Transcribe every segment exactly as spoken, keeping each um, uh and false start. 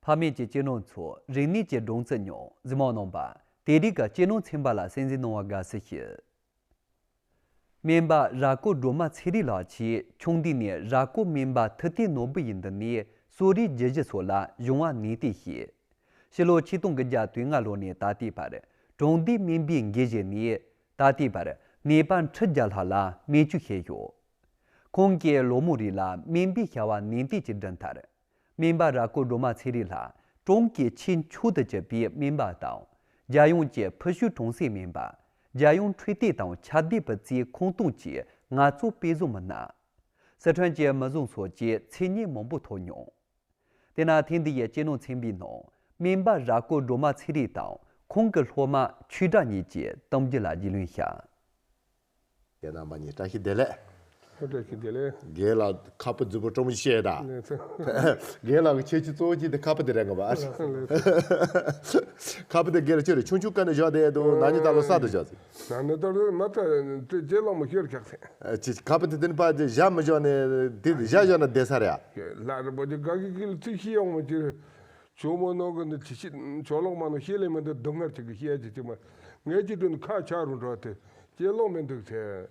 ཕ་མེས་ཀྱི་གཅེས་ནོར་ཚོ་རིག་གནས་ཀྱི་སྒྲོན་རྩི་མྱོང་། གཟིགས་མོ་གནང་བ། དེ་རིང་གི་གཅེས་ནོར་ཚན་པ་ལ་གསན་གཟིགས་གནང་བར་དགའ་བསུ་ཞུ། སྨན་པ་ར་སྐོར་སྒྲོལ་མ་ཚེ་རིང་ལགས་ཀྱིས་ཆུང་དུས་ནས་ར་སྐོར་སྨན་པ་ཐུབ་བསྟན་ནོར་བུ་ཡི་མདུན་ནས་གསོ་རིག་བརྒྱུད་གཞི་སོགས་ལ་གཞུང་བ་ནན་ཏན་བྱས། ཕྱི་ལོ་ཆིག་སྟོང་དགུ་བརྒྱ་དོན་ལྔ་ལོ་ནས་ད་ལྟའི་བར་གྲོང་སྡེའི་སྨན་པའི་འགན་བཞེས་ནས་ད་ལྟའི་བར་ནད་པ་ཁྲི་བརྒྱ་ལྷག་ལ་སྨན་བཅོས་བྱས་ཡོད། ཁོང་གིས་ལོ་མོ་རེ་ལ་སྨན་པའི་བྱ་བ་ནན་ཏན་གྱིས་བསྒྲུབས་མཐར། སྨན་པ་ར་སྐོར་སྒྲོལ་མ་ཚེ་རིང་ལགས་གྲོང་གི་ཆེས་མཆོག་ཏུ་གྱུར་པའི་སྨན་པ་དང་། རྒྱལ་ཡོངས་ཀྱི་ཕུལ་བྱུང་གྲོང་གསེབ་སྨན་པ། རྒྱལ་ཡོངས་འཕྲོད་བསྟེན་དང་ཁྱབ་གདལ་པུས་ཚའི་ཁོངས་གཏོགས་ཀྱི་ངལ་རྩོལ་དཔེ་བཟང་མི་སྣ། སི་ཁྲོན་གྱི་མི་བཟང་སོགས་ཀྱི་མཚན་སྙན་མང་པོ་ཐོབ་མྱོང་། དེས་ན་ཐེངས་འདིའི་གཅེས་ནོར་ཚན་པའི་ནང་སྨན་པ་ར་སྐོར་སྒྲོལ་མ་ཚེ་རིང་དང་ཁོང་གི་སློབ་མ་ཆོས་གྲགས་གཉིས་ཀྱི་གཏམ་རྒྱུད་ལ་རྒྱུས་ལོན་བྱ། ཁྱེད་རྣམ་པ་གཉིས་བཀྲ་ཤིས་བདེ་ལེགས། བཀྲ་ཤིས་བདེ་ལེགས། རྒན་ལགས་ཁ་པར་རྫིག་པོ་སྤྲང་པོ་ཅིག་བཤད་ད། ལགས་སོ། རྒན་ལགས་ཀྱི་ཁྱད་ཆོས་གཙོ་བོ་གཅིག་དེ་ཁ་པར་དེ་རེད་ག་བ། ལགས་སོ། ཁ་པར་དེ་རྒན་ལགས་ཁྱོད་རེད་ཆུང་ཆུང་སྐབས་ནས་བཞག་བསྡད་ཡོད་འདུག་ན་ནིང་ད་ལོ་གསར་དུ་བཞག་ཟིག་ན་ནིང་ད་ལོ་མ་ད་དེ་རྗེས་ལོ་མི་ཤོར་ཁག་ཚེ། ཨ་ཅི་ཁ་པར་དེ་དེ་ནི་ཕ་དེ་བཞག་མི་བཞག་ནས་དེ་བཞག་བཞག་ན་བསྡད་ས་རེད་ཨ། ལགས་རེད་པོ་དེ་ག་གི་གི་ལ་ཚིག་ཤི་ཡོང་མི་ཅི་རེད། ཇོ་མོ་ནོར་གི་འདི་ཅི་ཞིག་ཇོ་ལོག་མ་ནོར་ཤེས་ལེ་མི་འདི་སྡུག་བསྔལ་ཅིག་གི་ཤེས་ཅི་ཅི་མ། ངས་ཅི་དྲན་ཁ་ཆག་རུ་འགྲོ་དེ་ཅི་ལོག་མི་འདུག་ཚེ།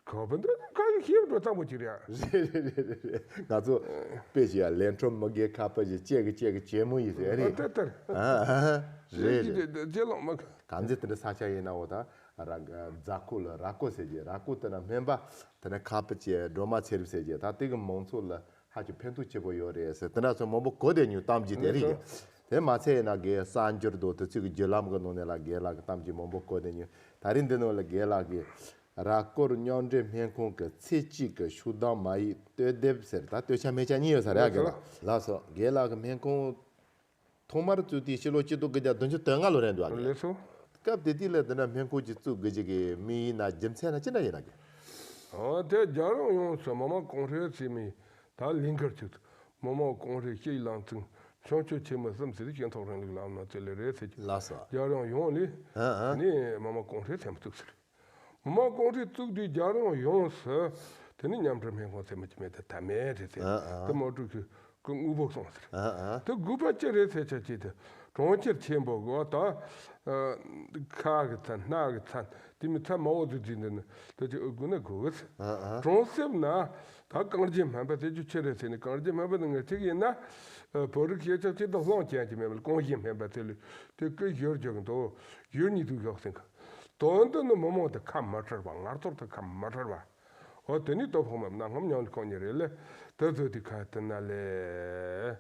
ཁོ་པ་འདི་ཁ་ཡི་ཤེས་འགྲོ་ཙམ་པོ་ཅི་རེད། རེད་རེད་རེད་རེད། ང་ཚོ་དཔེ་ཞིག་ཡ་ལན་ཁྲོམ་མི་དགེ་ཁ་པ་ཞིག་ཅེ་གི་ཅེ་གི་ཅེ་མོ་ཡིན་ཟེར་རེད། ཨ་ཏེ་ཏེ། ཨ་ཨ་རེད་རེད། ཅི་ལོག་མ། གང་ཚེ་དེ་འདྲ་ས་ཆ་ཡིན་ན་འོ་ད་ར་རྫ་ཁོ་ལ་ར་ཀོ་ཟེར་གི་ར་ཀོ་དེ་ན་སྨན་པ་དེ་ན་ཁ་པ་ཅེ་སྒྲོལ་མ་ཚེ་རིང་ཟེར་གི་ད་དེ་གི་མང་ཚོགས་ལ། ཧ་ཅང་ཕན་ཐོགས་ཆེ་པོ་ཡོད་རེད་ཟེར་དེ་འདྲ་ཚོ་མང་པོ་གོ་བསྡད་མྱོང་གཏམ་རྒྱུད་དེ་རིགས་ཀྱི། དེ་མ་ཚད་ཡིན་ན་རྒན་གསར་འགྱུར་དང་དུས་ཚོད་ཀྱི་བརྒྱུད་ལམ་གྱི་ནང་ནས་ལ་རྒན་ལགས་ཀྱི་གཏམ་རྒྱུད་མང་པོ་གོ་བསྡད་མྱོང་། ད་རིང་འདི་ནང་ལ་རྒན་ལགས་ཀྱིས་ར་སྐོར་མཉམ་འབྲེལ་སྨན་ཁང་གི་ཚེ་གཅིག་གི་ཤོག་གདམས་མ་ཡིག་ལྟོ་དེབ་ཟེར་ད་ལྟོ་ཆ་སྨན་ཆ་གཉིས་ཡོད་ས་རེད་རྒན་ལགས། ལགས་སོ། རྒན་ལགས་ཀྱི་སྨན་ཁང་ཐོག་མར་བཙུགས་དུས་ཕྱི་ལོ་ཆིག་སྟོང་དགུ་བརྒྱ་བདུན་ཅུ་དོན་ལྔ་ལོ་རེད་འདུག་ཨ། ལགས་སོ། སྐབས་དེ་དུས་ལ་འདི་འདྲ་སྨན་ཁང་ཅིག་བཙུགས་དགོས་ཀྱི་གི་དམིགས་ཡུལ་ན་རྒྱུ་མཚན་ན་ཅི་འདྲ་ཡིན་ན་གི། ཨ་དེ་རྒྱལ་ཡོངས་ཡོངས་སུ་མི་དམངས་ཀོང་ཧྲེ་ཟེར་མི་ད་ལས་འགུལ་ཅིག་མི་དམངས་ཀོང་ཧྲེ་སྤྱི་ཡི་ལང་ཚིག་མཆོང་སྐྱོད་ཆེན་མོ་གསུམ་ཟེར་སྤྱི་ཚོགས་རིང་ལུགས་ལམ་ནང་ཚུད་ལེ་རེད་ཟེར་གྱི། ལགས་སོ། རྒྱལ་ཡོངས་ཡོངས་ལས་ཨ་ཨ་ནི་མི་དམངས་ཀོང་ཧྲེ་ཟེར་མི་བཙུགས་ཟེར། མི་དམངས་ཀོང་ཧྲེ་བཙུགས་དུས་རྒྱལ་ཡོངས་ཡོངས་སུ་དེ་ནི་མཉམ་འབྲེལ་སྨན་ཁང་ཟེར་མི་ཅི་མེད་དེ་ད་མེད་རེད་ཟེར། ཨ་ཨ། དེ་མ་གྲུབ་ཀྱི་ཀུན་དངོས་པོ་སོང་ཟེར། ཨ་ཨ། དེ་དགོས་པ་ཅི་རེད་ཟེར་ཆ་ཅི་དེ་གྲོང་ཁྱེར་ཆེན་པོ་གོ་ད་ཁ་གི་ཚན་སྣ་གི་ཚན་དེ་མི་ཚན་མ་འོ་དུ་དྲིན་དུ་ནི་དེ་ཅི་ཨུ་དགོས་ན་དགོས་གི་ཟེར། ཨ་ཨ། གྲོང་གསེབ་ན་ད་གངས་རྒྱན་སྨན་པ་ཟེར་རྒྱུ་ཆི་རེད་ཟེར་ནས་གངས་རྒྱན་སྨན་པ་ནི་ངས་ཅིག་ཡིན་ན་བོད་རིགས་སྐད་ཆ་ཅིག་ད་ལྷོང་ཅན་གྱི་མེད་པ་ལ་གངས་རྒྱན་སྨན་པ་ཟེར་ལུས་དེ་ཀི་ཞོར་རྒྱག་གི་འདུག་ཞོར་གཉིས་དུ་བཞག་ཟིན་གི། དོན་དུ་ནི་མི་མང་དུ་ཁ་མི་ཁྲལ་བ་ངར་ཐོར་དུ་ཁ་མི་ཁྲལ་བ། འོ་དེ་ནི་སྟོབས་ཤུགས་མ་ན་ངམ་ཉང་ལི་ཁོང་ཉེ་རེ་ལེ་དེ་ཚོ་དེ་ཁ་དེ་ན་ལེ།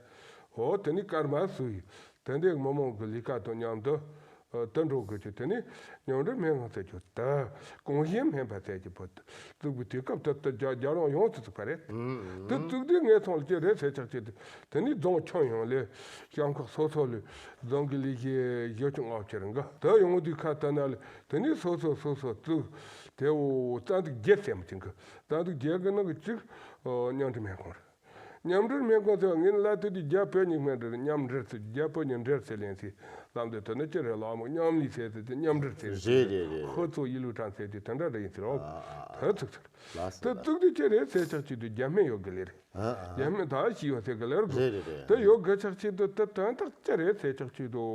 འོ་དེ་ནི་སྐར་མ་སུ་ཡི་དེ་འདྲའི་མི་མང་གི་ལས་ཀ་དང་མཉམ་དུ་དེ་འགྲོ་དགོས་ཀྱི་དེ་ནི་མཉམ་འབྲེལ་སྨན་ཁང་ཟེར་རྒྱུ་དེ་གངས་རྒྱན་སྨན་པ་ཟེར་གྱི་བུ་བཙུགས་པའི་དུས་སྐབས་དེ་དེ་རྒྱ་རྒྱ་རང་ཡོངས་སུ་བཙུགས་པ་རེད། དེ་བཙུགས་དུས་ངས་ཚང་ལ་ཅི་རེད་ཟེར་ཆག་ཅེས་དེ་དེ་ནི་རྫོང་ཁྱོན་ཡོངས་ལས་ཤང་ཁག་སོ་སོ་ལས་རྫོང་གི་ལས་བྱེད་བཞི་བཅུ་ལྔ་བཅུ་རེ་འགའ་དེ་ཡོང་དུས་ཁ་ད་ན་ལས་དེ་ནི་སོ་སོ་སོ་སོ་བཙུགས་དེ་འོ་རྩ་འཛུགས་བརྒྱད་ཟེར་མི་ཅིག་གི་རྩ་འཛུགས་བརྒྱད་གི་ནང་གི་གཅིག་མཉམ་འབྲེལ་སྨན་ཁང་རེད། མཉམ་འབྲེལ་སྨན་ཁང་ཟེར་བ་ངས་ལ་དེ་དུས་རྒྱ་བོད་གཉིས་སྨན་འབྲེལ་མཉམ་འབྲེལ་ཟེར་རྒྱ་བོད་གཉིས་འབྲེལ་ཟེར་ལེན་ཟེར་ལམ་དེ་དོན་ནི་ཅི་རེད་ལ་མོ་མཉམ་ལས་ཟེར་ཟེར་དེ་མཉམ་འབྲེལ་ཟེར་རེད་རེད་རེད། ཧོ་ཚོ་ཡི་ལུ་དྲང་ཟེར་དེ་དོན་འདྲ་རེད་ཡིན་ཟེར་རོ། ཨ་ཨ། དེ་ཚིག་ཟེར། ལགས་སོ། དེ་བཙུགས་དུས་ཅི་རེད་ཟེར་ཆག་ཅིག་དུས་རྒྱ་སྨན་ཡོད་གི་ལེ་རེད། ཨ་ཨ། རྒྱ་སྨན་ད་ཤི་ཡོད་ཟེར་གི་ལེ་རེད། རེད་རེད་རེད། དེ་ཡོད་གི་ཆག་ཅིག་དུ་དེ་དོན་དག་ཅི་རེད་ཟེར་ཆག་ཅིག་དུ་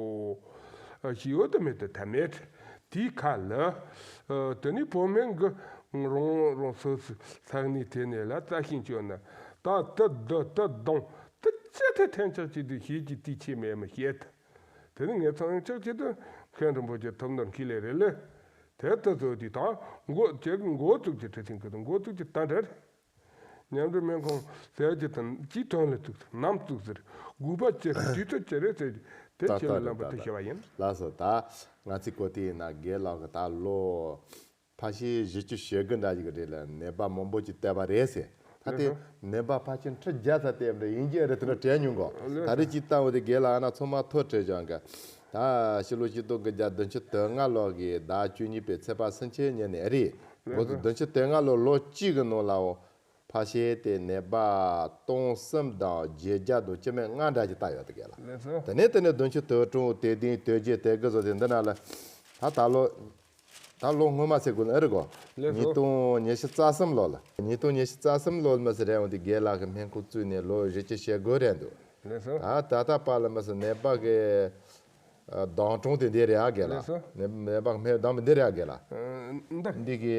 ཤི་ཡོད་དུ་མེད་དུ་ཐ་མེད། དེའི་ཁ་ལ། ཨ་དེ་ནི་བོད་སྨན་གི་རང་རང་སོ་སོའི་ས་གནས་དེ་ནས་ལ་རྩ་ཤིང་བཅོས་ན་ད་དེ་དུ་དེ་དོང་དེ་ཅི་ཐད་ཐན་ཆག་ཅིག་དུ་ཤེས་ཀྱི་དེ་ཆེ་མེད་མི་ཤེས། དེ་ནི་ངས་ཚང་ཆག་ཅིག་དུ་མཁན་རིན་པོ་ཆེ་ཐུབ་འདོན་ཁས་ལེ་རེད་ལེ། དེ་ལྟ་ཚོད་དེ་དང་མགོ་ཅེ་གི་མགོ་བཙུགས་ཀྱི་ཁྲི་ཐིང་གི་དང་མགོ་བཙུགས་ཀྱི་ད་འདྲ་རེད། མཉམ་འབྲེལ་སྨན་ཁང་ཟེར་གྱི་དང་ཅིའི་དོན་ལ་བཙུགས་ནམ་བཙུགས་ཟེར་དགོས་པ་ཅི་རེད་དུས་ཚོད་ཅི་རེད་ཟེར་གྱི་དེ་ད་ཁས་ལེ་ལམ་པ་དེ་ཤེས་པ་ཡིན། ལགས་སོ། ད་ང་ཚོའི་གོ་དེ་ཡིན་ན་རྒན་ལགས་ཀྱི་ད་ལོ། ཕལ་ཆེར་བཞི་བཅུ་ཞེ་དགུ་འདྲ་ཞིག་རེད་ལ་ནད་པ་མང་པོ་ཅིག་བལྟས་པ་རེད་ཟེར། ད་དེ་ལགས་སོ། ནད་པ་ཕལ་ཆེར་ཁྲི་བརྒྱ་ཙམ་བལྟས་པ་འདྲ་ཡིན་གྱི་རེད་དེ་འདྲ་དྲན་མྱོང་གོ། ལགས་སོ། ད་རེས་ཅིག་བལྟས་པ་དེ་རྒན་ལགས་ཨ་ན་ཚང་མ་ཐོ་བྲིས་བཞག་གི། ད་ཕྱི་ལོ་ཆིག་སྟོང་དགུ་བརྒྱ་བདུན་ཅུ་དོན་ལྔ་ལོ་གི་ཟླ་བཅུ་གཉིས་པའི་ཚེས་པ་སུམ་ཅུ་ཉིན་ནས་རེད། ལགས་སོ། འོ་དུ་བདུན་ཅུ་དོན་ལྔ་ལོ་ལོ་གཅིག་གི་ནང་ལའོ། ཕལ་ཆེར་དེ་ནད་པ་སྟོང་གསུམ་དང་བརྒྱད་བརྒྱ་དང་བཅུ་མེད་ལྔ་འདྲ་ཞིག་བལྟས་ཡོད་དེ་རྒན་ལགས། ལགས་སོ། དེ་ནས་དེ་ནས་བདུན་ཅུ་དོན་དྲུག་དེ་དུས་དོལ་རྒྱལ་དེ་གི་བཟོ་དེ་འདི་ན་ལ། ད་ད་ལོ། ད་ལོ་སྔོན་མ་ཟེར་དགོས་ནི་ཨེ་རེད་གོ། ལགས་སོ། ཉིས་སྟོང་ཉི་ཤུ་རྩ་གསུམ་ལོ་ལ། ཉིས་སྟོང་ཉི་ཤུ་རྩ་གསུམ་ལོ་མ་ཟེར་རེད་འོང་དེ་རྒན་ལགས་ཀྱི་སྨན་ཁང་བཙུགས་ནས་ལོ་བཞི་བཅུ་ཞེ་དགུ་རེད་འདུག་ལགས་སོ། ད་ད་ལྟ་པ་ལ་མི་སྲིད་ནད་པ་གི་ཨ་གདོང་གྲོང་དེ་འདི་རེད་ཨ་གེ་ལ། ལགས་སོ། ནད་ནད་པ་མེ་གདོང་འདི་རེད་ཨ་གེ་ལ། ཨ་འདི། འདི་གི་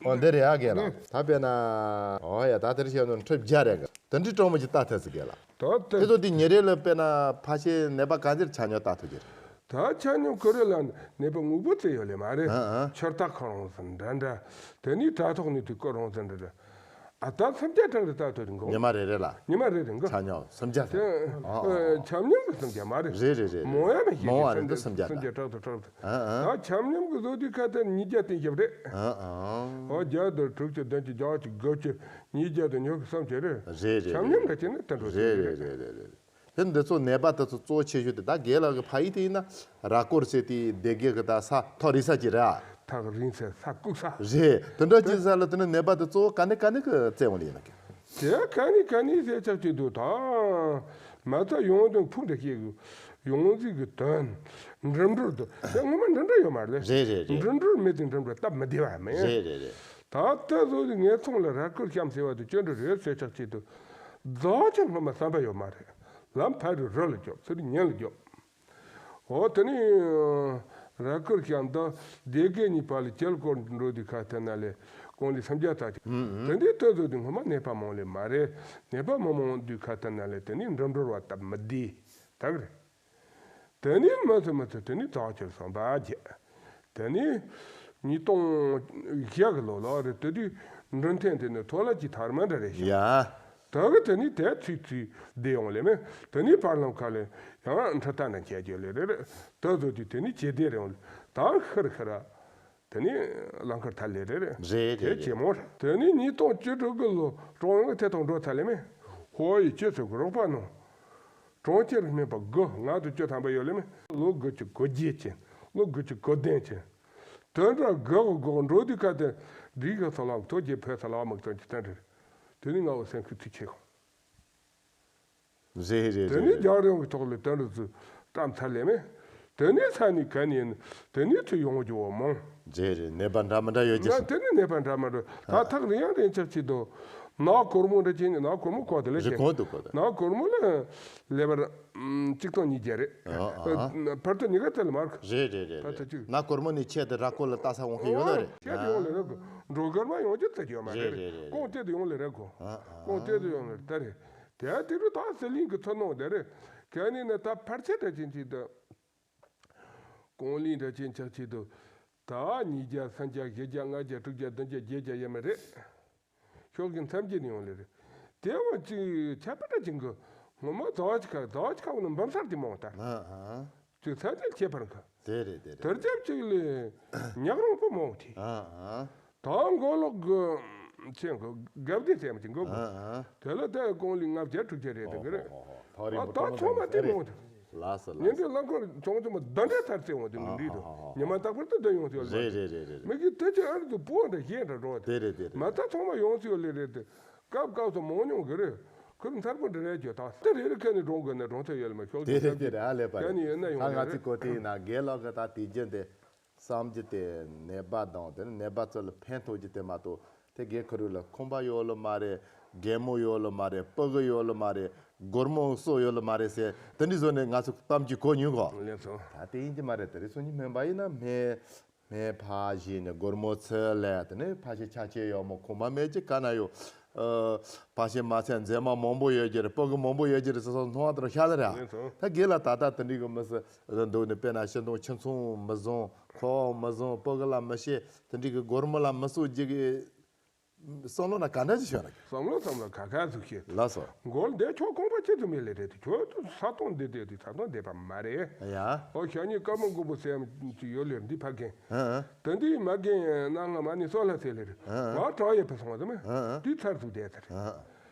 ཨོ་འདི་རེད་ཨ་གེ་ལ། ཨ་ད་དཔེར་ན་ཨོ་ཡ་ད་དེར་བཤད་ནོ་ཁྲི་བརྒྱ་རེད་གི། དེ་འདྲའི་གྲོང་མོ་ཅིག་ལྟ་ཐུབ་ཟིག་གེ་ལ། ད་དེ་དེ་ཚོ་དེ་ཉིན་རེ་ལ་དཔེར་ན་ཕལ་ཆེར་ནད་པ་ག་ཚོད་ཆ་སྙོམས་ལྟ་ཐུབ་ཀྱི་རེད། ད་ཆ་སྙོམས་ཁོ་རེ་ལ་ནད་པ་དངོས་པོ་བཙལ་ཡོད་ལེ་མ་རེད། ཨ་ཨ། ཆུ་རྟ་ཁོ་རང་ཚོ་འདྲ་འདྲ། དེ་ནས་དྲ་ཐོག་ནས་དུས་སྐོར་རང་ཚོ་འདྲ་འདྲ། ཨ་ད་སུམ་བརྒྱ་གྲངས་རེ་ལྟ་ཐུབ་རེད་འགོ། ཉི་མ་རེ་རེ་ལ། ཉི་མ་རེ་རེ་འགོ། ཆ་སྙོམས་སུམ་བརྒྱ་ཟེར། ཨ་ཨ། ཆ་སྙོམས་ཀྱི་སུམ་བརྒྱ་མ་རེད། རེད་རེད་རེད། མང་ཡ་མི་ཤེས། མང་བ་རེད་འདི་སུམ་བརྒྱ། སུམ་བརྒྱ་ཕྲག་དང་ཕྲག་དང་། ཨ་ཨ། ད་ཆ་སྙོམས་ཀྱི་བཟོ་དུས་ཁ་དེ་ཉིས་བརྒྱ་བསྟན་ཞབས་རེད། ཨ་ཨ། ཨོ་བརྒྱ་དང་དྲུག་ཅུ་བདུན་ཅུ་བརྒྱད་ཅུ་དགུ་བཅུ་ཉིས་བརྒྱ་དང་ཉི་ཤུ་གསུམ་བཅུ་རེད། རེད་རེད། ཆ་སྙོམས་རེད་ཅེ་ན་དེ་འགྲོ་རེད་རེད་རེད་རེད་རེད། དེ་འདི་ཚོ་ནད་པ་དེ་ཚོ་གཙོ་ཆེ་ཤོས་དེ་ད་རྒན་ལགས་ཀྱི་ཕ་ཡུལ་དེ་ཡིན་ན་ར་སྐོར་ཟེར་དེ་སྡེ་དགེ་གི་ད་ས་ཐག་རིང་ས་ཅིག་རེད་ཨ། ཐག་རིང་ས་ས་ལྐུགས་ས། རེད། དེ་འདྲ་ཅིག་ས་ལ་དེ་ནི་ནད་པ་དེ་གཙོ་བོ་ག་ནས་ག་ནས་གི་བཙལ་འོང་ལེ་ཡིན་ན་གི། དེ་ག་ནས་ག་ནས་ཟེར་ཆགས་ཀྱི་འདུག་ད་མ་རྩ་ཡོང་དོན་ཕུགས་འདྲ་སྐྱེ་གི་ཡོང་རྩིས་ཀྱི་དོན་འགྲིམ་འགྲུལ་དུ་དེ་ངོ་མ་འགྲིམ་འགྲུལ་ཡོད་མ་རེད། རེད་རེད་རེད། འགྲིམ་འགྲུལ་མེད་དུས་འགྲིམ་འགྲུལ་སྟབས་མི་བདེ་བ་མེད། རེད་རེད་རེད། ད་ལྟ་བཟོ་དུས་ངའི་ཚོང་ལ་ར་སྐོར་གཤམ་ཟེར་བ་དུ་སྐྱོན་འགྲོ་རེད་ཟེར་ཆགས་ཀྱི་འདུག་རྫོགས་ཆེན་སྔོན་མ་བསམ་པ་ཡོད་མ་རེད། ལམ་ཕ་རུ་རི་ལ་རྒྱོབ་ཚུར་ཉིན་ལ་རྒྱོབ། འོ་དེ་ནས་ར་སྐོར་གཤམ་དུ་སྡེ་དགེ་གཉིས་བར་ལ་ཁྱེལ་སྐོར་འགྲོ་དུས་ཁ་ཐད་ན་ལས་ཀོང་ལི་སུམ་བརྒྱ་ཙམ་ཅིག་ཨུ་ཨུ། དེ་འདྲའི་ལྟ་བཟོ་དུས་སྔོན་མ་ནད་པ་མང་ལེ་མ་རེད། ནད་པ་མི་མང་དུས་ཁ་ཐད་ན་ལས་དེ་ནས་འགྲིམ་འགྲུལ་བ་སྟབས་མི་བདེ་ད་གི་རེད། དེ་ནས་མི་ཚོ་མི་ཚོ་དེ་ནས་རྫོགས་ཆེན་བསམ་པ་བརྒྱད། དེ་ནས་ཉིས་སྟོང་བརྒྱད་གི་ལོ་ལ་རེད་དེ་དུས་འགྲུལ་འཐེན་དེ་ནས་ཐོ་ལ་གྱི་ཐར་མ་འདྲ་རེད་ཤག་ཡ། ད་གི་དེ་ནས་དེ་ཚུད་ཚུད་བསྡད་ཡོང་ལེ་མེད། དེ་ནས་བར་ལམ་ཁ་ལ་ཡང་འཕྲུལ་རྟ་ན་མཇལ་རྒྱུ་ལེ་རེད་རེད། ད་བཟོ་དུས་དེ་ནས་བྱེད་བདེ་རེད་ཡོང་ལེ། ད་ཤར་ཤར་ར། དེ་ནས་རླངས་འཁོར་ཐལ་ལེ་རེད་རེད། རེད་དེ་རེད་ཇེ་རེད། མོ་རེད། དེ་ནས་ཉིས་སྟོང་བཅུ་དྲུག་གི་ལོ་ཀྲུང་དབྱང་གི་ཐད་གཏོང་འགྲོ་ཐལ་ལེ་མེད། ཧོ་ཡི་ཁྱེད་ཚོ་གི་རོགས་པ་གནང་། གྲོང་ཁྱེར་སྨན་པ་དགུ་ང་དང་བཅུ་ཐམ་པ་ཡོད་ལེ་མེད། ལོ་དགུ་བཅུ་གོ་བརྒྱད་ཅན། ལོ་དགུ་བཅུ་གོ་བདུན་ཅན། དོན་དག་དགུ་གོ་དགུ་འགྲོ་དུས་ཁ་དེ་འགྲིག་གི་ཚོ་ལག་ཐོ་རྒྱལ་ཕོད་ཚོ་ལག་མིག་ཙམ་གྱི་བསྟན་རེད། དེ་ནས་ང་བོ་སེམས་ཤུགས་ཚུད་ཆེ་གོ། རེད་རེད་དེ་རེད་ནས་རེད། རྒྱང་རིང་གི་ཐོག་ལ་དོན་དག་ཚོ་བཀྲམ་ཚར་ལེ་མེད། དེ་ནས་ས་ནས་ག་ནས་ཡིན། དེ་ནས་ཚུར་ཡོང་རྒྱུ་བོ་མང་། རེད་རེད། ནད་པ་འདྲ་མི་འདྲ་ཡོད་ཀྱི་ན་རེད། དེ་ནས་ནད་པ་འདྲ་མི་འདྲ་ད་ཐག་རིང་ཡང་རིང་ཆགས་ཀྱི་འདུག་ནག་གོར་མོ་འདྲ་ཅན་ནག་གོར་མོ་གོ་དེ་ལས་རེད་ཆེ་གོ་འདུག་གོ་དེ། ནག་གོར་མོ་ལ་ལེ་བར་གཅིག་སྟོང་ཉིས་བརྒྱ་རེད། ཨ་ཨ། བར་དུ་ཉི་ག་ཚད་ལ་མར་གོ། རེད་རེད་རེད་བར་དུ་གཅིག་ནག་གོར་མོ་ནས་ཆེད་དུ་ར་སྐོར་ལ་ལྟ་ས་འོང་མཁན་ཡོད་ལ་རེད། ཆེད་དུ་ཡོང་ལེ་རེད་གོ། འགྲོ་གར་མ་ཡོང་རྒྱུ་ཚད་ཡོད་མ་རེད། རེད་རེད་རེད། ཀོང་ཏེ་དུ་ཡོང་ལེ་རེད་གོ། ཨ་ཨ། ཀོང་ཏེ་དུ་ཡོང་ལེ་ད་རེད། དེ་དེ་རུ་ད་ཟི་ལིང་གི་ཚོ་ནང་དེ་རེད། གལ་ནི་ནི་ད་ཕར་ཆེ་འདྲ་ཅན་ཅིག་ཏུ། ཀོང་ལིང་འདྲ་ཅན་ཆགས་ཆེད་དུ། ད་ཉིས་བརྒྱ་སུམ་བརྒྱ་བཞི་བརྒྱ་ལྔ་བརྒྱ་དྲུག་བརྒྱ་བདུན་བརྒྱ་བརྒྱད་བརྒྱ་ཡས་མ་རེད། ཤོག་གི་མཚམས་བརྒྱད་ནས་ཡོང་ལེ་རེད། དེ་བ་ཅིག་ཁྱད་པར་འདྲ་ཅན་གི་ངོ་མ་ཟླ་བ་ཅིག་ཁ་ཟླ་བ་ཅིག་ཁ་བ་ནི་འབུམ་སར་དེ་མང་ད། ཨ་ཨ། ཅིག་ཚད་ལྡན་ཁྱད་པར་འགའ། དེ་རེད་དེ་རེད། དེར་རྒྱབ་ཅིག་ལས་ཉག་རོང་པོ་མང་དེ། ཨ་ཨ། ད་མགོ་ལོག་གི་ཆེན་གི་དགའ་བདེ་ཚད་མ་ཅིག་མགོ་གི། ཨ་ཨ། དེ་ལ་ད་ཀོང་ལི་ལྔ་བརྒྱ་དྲུག་བརྒྱ་རེད་དེ་གི་རེད། ཧོ་ཧོ་ཧོ། ཕག་རི་ཨ་འབུ་ད་ཚང་མ་དེ་མང་དེ། ལགས་སོ་ཉིན་ལགས་དེ་སོ། རླངས་འཁོར་ཆུང་ཆུང་མ་བདུན་ཕྲག་ཚར་ཚེ་འོང་དེ་མི་འགྲིག་དོ། ཨ་ཧ་ཧ་ཧ། ཉི་མ་རྟག་པར་དུ་འདི་ཡོང་ཚེ་ཡོད་ལེ། རེད་རེད་རེད་རེད། མི་གི་དེ་ཅི་ཨར་དུ་པོ་འདྲ་ཞེ་འདྲ་འགྲོ་དེ། དེ་རེད་དེ་རེད། མ་ད་ཚང་མ་ཡོང་ཚེ་ཡོད་ལེ་རེད་དེ། སྐབས་སྐབས་སུ་མང་ཉུང་གི་རེད། ཁུར་མཚར་པོ་འདྲ་རེད་ཀྱོ་ད་དེ་རེ་རེ་ཁ་ནས་འགྲོ་དགོས་ན་འགྲོ་ཐུབ་ཡོད་ལ་མ་ཤོག་དེ་རེད་དེ་རེད། ཨ་ལས་པ་རེད། ནི་ཡོད་ན་ཡོང་ད་ང་ཚོའི་གོ་དེ་ཡིན་ན་རྒན་ལགས་ཀྱི་ད་དེ་རྒྱུན་དེ་བསམ་རྒྱུ་དེ་ནད་པ་དང་དེ་ནི་ནད་པ་ཚོ་ལ་ཕན་ཐོགས་རྒྱུ་དེ་མ་གཏོགས་དེ་རྒན་ཁོ་རུ་ལ་ཁང་པ་ཡོད་ལ་མ་རེད། རྒན་མོ་ཡོད་ལ་མ་རེད། སྤུ་གུ་ཡོད་ལ་མ་རེད། སྒོར་མོ་སོགས་ཡོད་ལ་མ་རེད་ཟེར་དེ་འདྲའི་བཟོ་ནས་ང་ཚོ་གཏམ་རྒྱུད་གོ་མྱོང་གོ། ལགས་སོ། ད་དེ་ཡིན་གྱི་མ་རེད། དེ་རིང་སང་ཉིན་སྨན་པ་ཡིན་ན་སྨན། སྨན་ཕར་བཞེས་ནས་སྒོར་མོ་ཚུར་ལེན། དེ་ནས་ཕ་ཤེ་ཆ་ཆེ་ཡོད་མོ་ཁོ་མ་མེད་ཀྱི་ག་ན་ཡོད། ཨ། ཕ་ཤེ་མ་ཚད་མཛེས་མ་མང་པོ་ཡོད་ཀྱི་རེད། སྤུ་གུ་མང་པོ་ཡོད་ཀྱི་རེད་ཟེར་སོགས་སྣང་བ་དེར་ཤ་ལ་རེད། ལགས་སོ། ད་རྒན་ལགས་ད་ལྟ་དེ་འདྲའི་གི་མི་སྲིད་འདུག་ནས་དཔེར་ན་ཤིང་སྡོང་ཁྱི་ཚོང་མི་བཟང་། ཁོག་མི་བཟང་། སྤུ་གུ་ལ་མི་ཤེས། དེ་འདྲའི་གི་སྒོར་མོ་ལ་མི་སོགས་ཀྱི་གི་བསམ་བློ་ན་ག་འདྲ་ཞིག་བྱུང་ན། བསམ་བློ་བསམ་བློ་ཁ་ཁ་ཟུག་ཤེས། ལགས་སོ། མགོ་འདི་ཁྱོད་ཁང་པ་ཆེ་ཙམ་མེད་ལེ་རེད་དེ་ཁྱོད་ཚོ་ས་སྟོང་འདི་བསྡད་དེ་ས་སྟོང་བསྡད་པ་མ་རེད། ཡ། ཨོ་ཤ་ཉེ་དཀར་མོ་མགོ་པོ་སེམས་ཀྱི་ཡོད་ལེ་འདི་ཕ་རྒན། ཨ་ཨ། ད་འདི་མ་རྒན་ན་ང་མ་ནི་སོ་ལ་ཚེ་ལེ་རེད། ཨ་ཨ། ང་གྲོགས་ཡོད་པ་སོང་བ་དེ་མ། ཨ་ཨ། དུས་ཚར་ཚུགས་བསྡད་ཚར། ཨ་ཨ།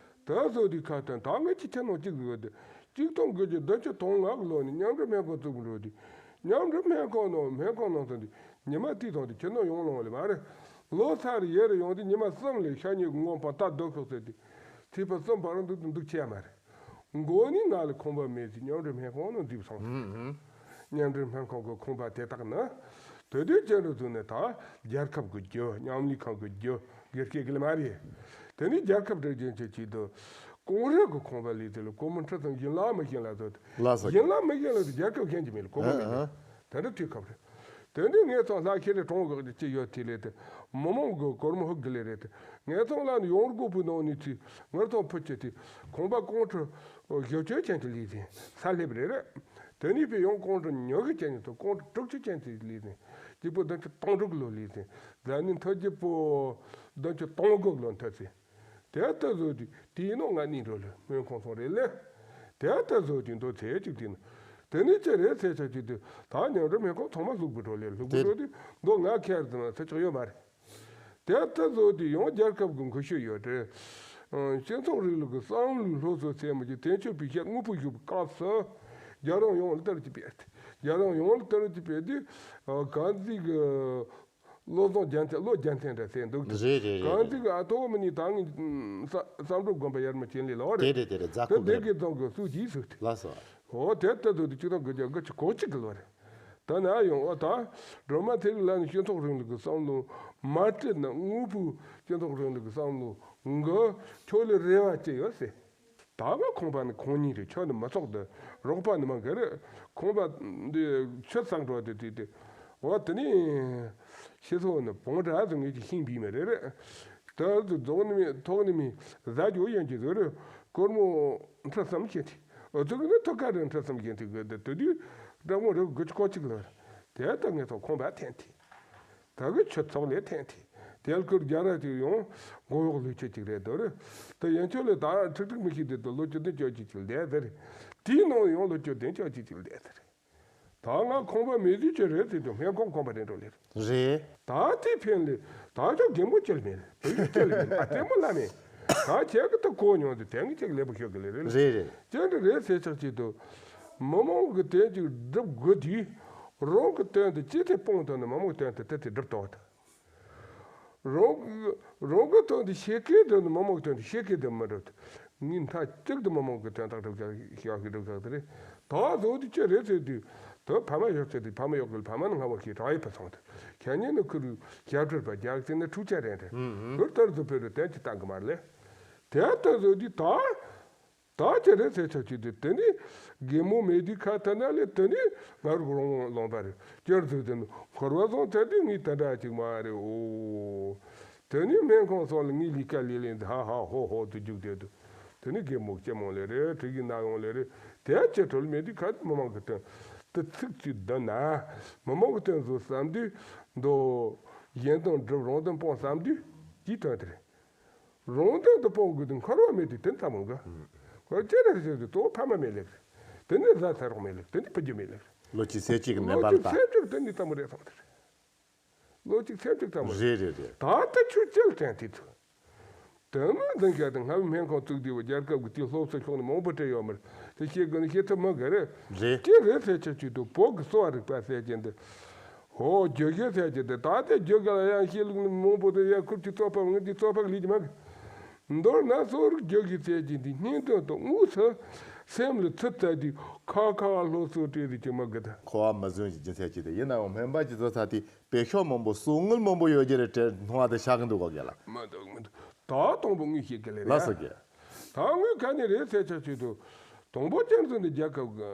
ད་སོ་དུས་ཁ་ཐོན་ད་ངས་ཅི་ཆ་ནོ་གཅིག་ཡོད་དེ་གཅིག་སྟོང་དགུ་བརྒྱ་བདུན་ཅུ་དོན་ལྔ་གི་ལོ་ནས་མཉམ་འབྲེལ་སྨན་ཁང་བཙུགས་འགྲོ་དུས་མཉམ་འབྲེལ་སྨན་ཁང་ནང་སྨན་ཁང་ནང་ཚོ་འདི། ཉི་མ་དེའི་ཐོག་དེ་ཁྱེད་ནང་ཡོང་ལོང་ལེ་མ་རེད། ལོ་སར་ཡེ་རེ་ཡོང་དེ་ཉི་མ་གསུམ་ལས་ཤ་ཉེ་གི་སྔོན་པ་ལྟ་སྡོད་ཤོག་ཟེར་དེ། ཚེས་པ་གསུམ་བར་འདུག་འདུག་ཆེ་ཡ་མ་རེད། མགོ་ནི་ང་ལ་ཁང་པ་མེད་ཅེས་མཉམ་འབྲེལ་སྨན་ཁང་ནང་འཛུལ་སོང་། ཧུམ་ཧུམ། མཉམ་འབྲེལ་སྨན་ཁང་གི་ཁང་པ་དེ་དག་ནི། དེ་དུས་ཅན་རུ་བཙུགས་ནས་ད་རྒྱལ་ཁབ་ཀྱི་རྒྱུ་མཉམ་ལས་ཁང་གི་རྒྱུ་སྒེར་སྐྱེས་ཀྱི་ལེ་མ་རེད། དེ་ནི་རྒྱལ་ཁབ་སྒྲིག་རྒྱུན་ཆེད་ཀྱི་དུ། ཀོང་རུ་གི་ཁང་པ་ལས་དེ་ལ་སྒོར་མོ་ཁྲི་ཙམ་བཞིན་ལ་མི་བཞིན་ལ་བཟོ་དེ། ལགས་སོ། བཞིན་ལ་མི་བཞིན་ལ་དེ་རྒྱལ་ཁབ་གཞན་གྱི་མི་ལ་སྒོར་མོ་མི་ལ། ཨ་ཨ། དེ་འདྲ་དུས་སྐབས་རེད། དེ་འདྲའི་ངས་ཚང་ལྷག་ཁྱེད་རེ་གྲོང་གི་ཅི་ཡོད་དེ་ལས་དེ། མི་མང་གི་སྒོར་མོ་ཧུག་གི་ལས་རེད་དེ། ངས་ཚང་ལ་ནི་ཡོང་སྒོ་བུ་ནང་ནས་ཚུད་ངར་ཚང་ཕུད་ཅི་དེ། ཁང་པ་ཀོང་ཁྲི་བཞི་བཅུ་ཅན་གྱི་ལས་དེ་ས་སླེབས་རེད་རེད། དེ་ནས་པའི་ཡང་ཀོང་ཁྲི་ཉི་ཤུ་ཅན་ནས་ཚུད་ཀོང་ཁྲི་དྲུག་ཅུ་ཅན་དེ་ལས་དེ། གཅིག་པོ་བདུན་ཅུ་དོན་དྲུག་ལོ་ལས་དེ། ཟ་ནི་མཐར་གཅིག་པོ་བདུན་ཅུ་དོན་དགུ་ལོ་མཐར་ཚེ། དེ་ལྟ་བཟོ་དུས་དེའི་ནང་ང་གཉིས་འགྲོ་ལེ་སྨན་ཁང་སོང་རེད་ལེ། དེ་ལྟ་བཟོ་དུས་མདོ་ཚེ་གཅིག་དེ་ནི། དེ་ནི་ཅི་རེད་ཟེར་ཆ་གཅིག་དུས་ད་ཉམས་འགྲོ་སྨན་ཁང་ཚང་མ་ལྷུག་པོ་འགྲོ་ལེ་ལྷུག་པོ་འགྲོ་དུས་མདོ་ང་ཁྱེར་དུ་ན་ཚེ་ཆགས་ཡོད་མ་རེད། དེ་ལྟ་བཟོ་དུས་ཡང་རྒྱལ་ཁབ་ཀྱི་འགུལ་ཤུགས་ཡོད་རེད། སྤྱི་ཚོགས་རིང་ལུགས་ཀྱི་བསམ་བློའི་སློབ་གསོ་ཚད་མ་གི་དོན་ཆེན་པའི་ཤེས་དངོས་པོ་ཞུགས་པའི་སྐབས་སུ་རྒྱལ་རང་ཡོངས་ལ་ལྟར་གྱི་པས་རྒྱལ་རང་ཡོངས་ལ་ལྟར་གྱི་པས་དུས་གང་ཟིག་གི་བློ་བཟང་རྒྱལ་མཚན། བློ་རྒྱལ་མཚན་འདྲ་ཟེར་འདུག་རེད་རེད་རེད། གང་ཅིག་ཨ་ཐོག་མི་ནི་ད་ངི་བསམ་འགྲུབ་དགོན་པ་ཡར་མ་ཅན་ལས་ལོ་རེད། དེ་རེད་དེ་རེད། རྫ་དེ་ཁུག་དེ་རེད། གི་ཙང་གི་སུ་གྱིས་སུ་དེ། ལགས་སོ། འོ་དེ་ལྟ་དུ་དེ་གཅིག་དང་དགུ་བརྒྱ་དགུ་བཅུ་གོ་གཅིག་གི་ལོ་རེད། ད་ན་ཡོང་འོ་ད་སྒྲོལ་མ་ཚེ་རིང་ལགས་ནི་སྤྱི་ཚོགས་རིང་ལུགས་ཀྱི་བསམ་བློ་མ་བརྩིས་ན་དངོས་པོའི་སྤྱི་ཚོགས་རིང་ལུགས་ཀྱི་བསམ་བློ་འགའ་ཁྱོད་ལ་རེ་བ་ཅི་ཡོད་ཟེར། ད་ག་ཁང་པ་ནི་ཁང་གཉིས་རེད། ཁྱོད་ནི་མི་ཚོགས་འདི་རོགས་པ་ནི་མ་གི་རེད། ཁང་པ་འདི་ཆུ་བསགས་འགྲོ་དེ་དེ་དེ། འོ་དེ་ནི་ཤི་སོ་ནི་བོང་བྲ་ཟིག་ངེད་ཀྱི་ཤིང་བིས་མི་རེད་རེད། ད་དུ་རྫོགས་ནི་མི་ཐོག་ནི་མི་ཟ་རྒྱུ་ཡན་གྱི་ཟོ་རེད། སྒོར་མོ་ཁྲི་གསུམ་བྱིན་ཏེ། འོ་ཚོ་གི་ནི་ཐོག་ཁ་རེ་ཁྲི་གསུམ་བྱིན་ཏེ་གི་དེ་དུ་དུས་སྦྲག་མོ་རེ་དགུ་བཅུ་གོ་གཅིག་ལ་རེད། དེ་ད་ངེད་ཚོ་ཁང་པ་འཐེན་ཏེ། ད་གི་ཆུ་ཚོགས་ལས་འཐེན་ཏེ། དེ་ལ་ཁུར་རྒྱ་ར་ཅིག་ཡོང་མགོ་གཡོག་ལུས་ཆེ་ཅིག་རེད་དོ་རེད། ད་ཡན་ཆོད་ལས་ད་ཁྲིག་ཁྲིག་མི་ཤེས་དེ་དུ་ལོ་བཅུ་བདུན་བཅོ་གཅིག་ཅིག་ལས་ཟེར། དེའི་ནང་ཡང་ལོ་བཅུ་བདུན་བཅོ་གཅིག་ཅིག་ལས་ཟེར། ད་ང་ཁང་པ་མེད་དུས་ཅི་རེད་ཟེར་དུས་སྨན་ཁང་ཁང་པ་རེད་འགྲོ་ལེ། རེད། ད་དེ་ཕན་ལས་ད་ཅོག་རྒན་མོ་ཅི་ལ་མེད་ལེ། བུ་ཡུག་ཅི་ལ་མེད་ལེ། ཨ་ལྟད་མོ་ལ་མེད། ད་ཁྱེད་ཀྱི་ད་གོ་མྱོང་དུས་དེང་གི་ཅིག་ལེགས་པོ་ཤོད་གི་ལེ་རེད། རེད་རེད། ཅི་འདྲ་རེད་ཟེར་ཆག་ཅིག་ཏུ། མི་མང་གི་དོན་ཅིག་སྒྲུབ་དགོས་དུས། རང་གི་དོན་དུ་ཅི་ཐེ་སྤོང་ཐུབ་ན་མི་མང་གི་དོན་དུ་དེ་དེ་སྒྲུབ་ཐུབ་ད། རང་གི་རང་གི་དོན་དུ་ཤེས་ཀའི་དོན་དུ་མི་མང་གི་དོན་དུ་ཤེས་ཀའི་དོན་མི་སྒྲུབ་ད། ངས་མཐའ་གཅིག་ཏུ་མི་མང་གི་དོན་དག་སྒྲུབ་བཞག་ཤེས་ཀའི་སྒྲུབ་བཞག་དེ་རེད། ད་བཟོ་དུས་ཅི་རེད་ཟེར་དུས། དོ་ཕ་མ་ཡོད་ཟེར་དུས་ཕ་མ་ཡོད་གི་ཕ་མ་ནི་སྔ་བ་ཤེས་གྲགས་ཡོད་པ་སོང་དུ། ཁྱེད་ཉིད་ནི་ཁུར་ཞབས་བྲོ་པ་རྒྱག་ཅིག་ནི་འཁྲུག་ཆ་རན་རེད། ཧུར་ལྟར་དུ་ཕེ་རུ་དོན་གྱི་བཏང་གི་མ་རེད། དེ་ལྟར་བཟོ་དུས་ད། ད་ཅི་རེད་ཟེར་ཆོག་ཅིག་དེ་དེ་ནི་རྒན་མོ་མེད་དུས་ཁ་ཐ་ན་ལས་དེ་ནི་ང་རུ་རོང་ལོང་པ་རེད། སྐྱར་དུ་དེ་ནི་འཁོར་བ་བཟང་ཐལ་དུས་ངས་དེ་འདྲ་ཅིག་མ་རེད། འོ། དེ་ནི་སྨན་ཁང་སོགས་ལ་ངས་ལས་ཀ་ལས་ལས་འདི་ཧ་ཧ་ཧོ་ཧོ་དུ་རྒྱུག་བསྡད་དུ། དེ་ནི་རྒན་མོ་སྐྱེ་མང་ལས་རེད། དེ་གི་ན་ཡོང་ལས་རེད། དེ་ཅི་གྲོལ་མེད་དུས་ཁ་མི་མང་གི་དོན་དུ་ཚིག་ཚིག་བསྡུ་ན། མི་མང་གི་དོན་བཟོ་བསམ་དུས་མདོ། གཞན་དོན་སྒྲུབ་རང་དོན་སྤོང་བསམ་དུས་ཀྱི་དོན་དེ་རེད། རང་དོན་དུ་སྤོང་དགོས་དུས་འཁོར་བ་མེད་དུས་དེ་ཙམ་མོ་འགའ། འཁོར་ཅི་རེད་ཟེར་དུས་གཙོ་བོ་ཕ་མ་མེད་ལེགས། དེ་ནི་བཟའ་ཚེ་རོགས་མེད་ལེགས། དེ་ནི་ཕུ་རྒྱུ་མེད་ལེགས། ལོ་གཅིག་ཚེ་གཅིག་གི་མེ་ལོ་འབར་གཅིག་ལྟ། ཚེ་གཅིག་དེ་ནི་ཙམ་མོ་རེད་སོང་དེ་རེད། ལོ་གཅིག་ཚེ་གཅིག་ཙམ་མོ་རེད། རེད་རེད་རེད། ད་ལྟ་ཆུ་ཅི་ལ་དྲན་དེ་ཚོ། དེ་མ་འཛིན་བྱས་ཏེ་སྔ་མོ་སྨན་ཁང་བཙུགས་དུས་རྒྱལ་ཁབ་ཀྱི་དེའི་སློབ་གསོ་ཕྱོགས་ནས་མང་པོ་སྤྲད་ཡོད་མ་རེད། དེ་ཤེས་དགོས་ནི་ཤེས་ཐུབ་མི་དགོས་རེད། རེད། ཅི་རེད་ཟེར་ཆ་ཅིག་ཏུ་བོད་ཀྱི་གསོ་བ་རིག་པ་ཟེར་གྱི་འདི། ཧོ་རྒྱུ་རྒྱུ་ཟེར་གྱི་འདི་ད་ལྟའི་རྒྱུ་རྒྱ་ལ་ཡང་ཤེས་ལུགས་ནི་མང་པོ་དེ་ཡང་ཁུར་གྱི་རྩོད་པ་ངེད་ཀྱི་རྩོད་པ་ལས་ཀྱི་མ་གི། མདོར་ན་གསོ་རིག་རྒྱུ་རྒྱུ་ཟེར་གྱི་འདི་སྙིང་དོན་དུ་དངོས་སུ་སེམས་ལ་ཚུད་ཚར་དུས་ཁ་ཁ་སློབ་གསོ་སྤྲད་རིགས་ཀྱི་མ་གི་ད། འཁོར་བ་མི་བཟོད་ཀྱི་རྒྱུ་ཟེར་གྱི་འདི་ཡིན་ནའང་སྨན་པ་གྱི་བཟོ་ས་དེ། པེ་ཤོག་མང་པོ་གསོག་དངུལ་མང་པོ་ཡོད་རྒྱུ་རེད་དྲན་སྣང་བ་དེ་ཤར་གི་འདུག་གོ་རྒན་ལགས། མ་འདུག་མི་འདུག་ད་དང་པོ་དངུལ་ཤེས་གི་ལེ་རེད། ལགས་སོ་རྒན། ད་དངུལ་ག་ནས་རེད་ཟེར་ཆ་ཆེད་དུ། དང་པོ་ཅན་ཚོ་འདི་རྒྱལ་ཁབ་ཀྱི་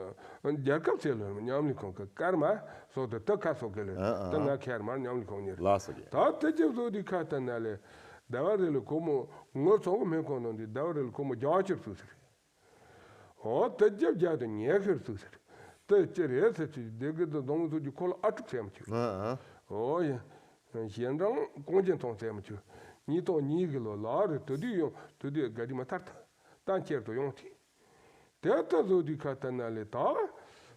རྒྱལ་ཁབ་ཚད་ལོ་མཉམ་ལས་ཁང་གི་སྐར་མ་སོགས་དུ་ད་ཁ་སོགས་གི་ལེ། ཨ་ཨ། ད་ང་ཁེར་མར་མཉམ་ལས་ཁང་གཉེར། ལགས་སོ་རྒན། ད་དེ་ཅི་བཟོ་དུས་ཁ་ད་ན་ལེ། ཟླ་བ་རེ་ལ་སྒོར་མོ་ངོ་ཚོང་གི་སྨན་ཁང་ནང་དུ་ཟླ་བ་རེ་ལ་སྒོར་མོ་བརྒྱ་ཅིག་བཙུགས་ཟེར། འོ་དེ་རྒྱབ་རྒྱག་ཏུ་ཉལ་ཁེར་ཚུགས་ཟེར། དེ་ཅི་རེད་ཟེར་ཅིག་སྡེ་དགེ་དུ་རྫོང་ཚོ་གི་ཁོ་ལ་ཨ་ཕྲུག་སེམས་ཆུ། ཨ་ཨ། འོ་ཡ། གཞན་དྲང་ཀོང་ཅན་ཐོང་སེམས་ཆུ། ཉིས་སྟོང་ཉིས་གི་ལོ་ལ་རེད་དུ་དུས་ཡོང་དུ་དུས་དགའ་དུས་མ་ཐར་ཐ། ད་ཁྱེར་དུ་ཡོང་དེ། དེ་ལྟ་བཟོ་དུས་ཁ་ཐ་ན་ལེ་ད།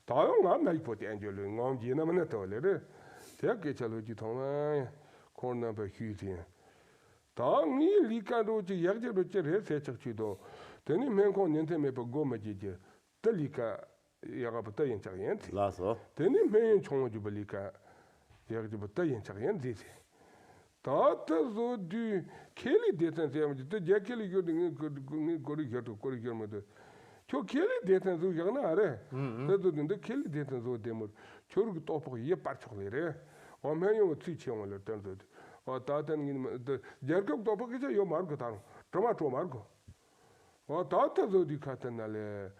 ད་ཡང་ང་མ་ཡིག་པོ་དེ་འཇོལ་ལོས་ངོམ་རྗེས་ན་མི་ན་ཐོ་ལེ་རེད། དེ་སྐད་ཆ་ལོ་ཅིག་ཐོང་ན། ཁོང་རྣམ་པ་ཤུལ་ཟིན། ད་ངའི་ལས་ཀ་འགྲོ་ཅིག་ཡག་ཅིག་འགྲོ་ཅི་རེད་ཟེར་ཆག་ཆུད་དོ། དེ་ནི་སྨན་ཁང་ཉིན་མཚན་མེད་པར་སྒོ་མི་འབྱེད་ཀྱི། ད་ལས་ཀ་ཡག་པོ་ད་ཡིན་ཆག་ཡིན་ཟེར། ལགས་སོ། དེ་ནི་སྨན་ཡོན་ཆུང་བ་རྒྱུ་པ་ལས་ཀ་ཡག་རྒྱུ་པ་ད་ཡིན་ཆག་ཡིན་ཟེར་ཟེར། ད་ད་བཟོ་དུས་ཁེ་ལས་སྡེ་ཚན་ཟེར་མ་གྱི་ད་རྒྱ་ཁེ་ལས་ཡོད་དུ་ངའི་གོ་ངའི་གོ་རིག་ཡོད་དུ་གོ་རིག་ཡོད་མ་དུ། ཁྱོད་ཁེ་ལས་སྡེ་ཚན་བཟོ་ཡག་ན་ཨ་རེ། ཨུ་ཨུ། ད་བཟོ་དུས་འདི་ཁེ་ལས་སྡེ་ཚན་བཟོ་བདེ་མོར་ཁྱོད་རིག་ལྟོ་ཕོག་ཡེ་པར་ཆོག་ལེ་རེད། འོ་སྨན་ཡོན་ཚུལ་ཆེ་འོང་ལེ་དོན་བཟོ་དུས། འོ་ད་ད་ངའི་རྒྱལ་ཁབ་ལྟོ་ཕོག་གི་ཆ་ཡོད་མ་རུ་གི་ད་རུང་དྲི་མ་སྤྲོ་མ་རུ་གི། འོ་ད་ད་བཟོ་དུས་ཁ་ཐུག་ན་ལས།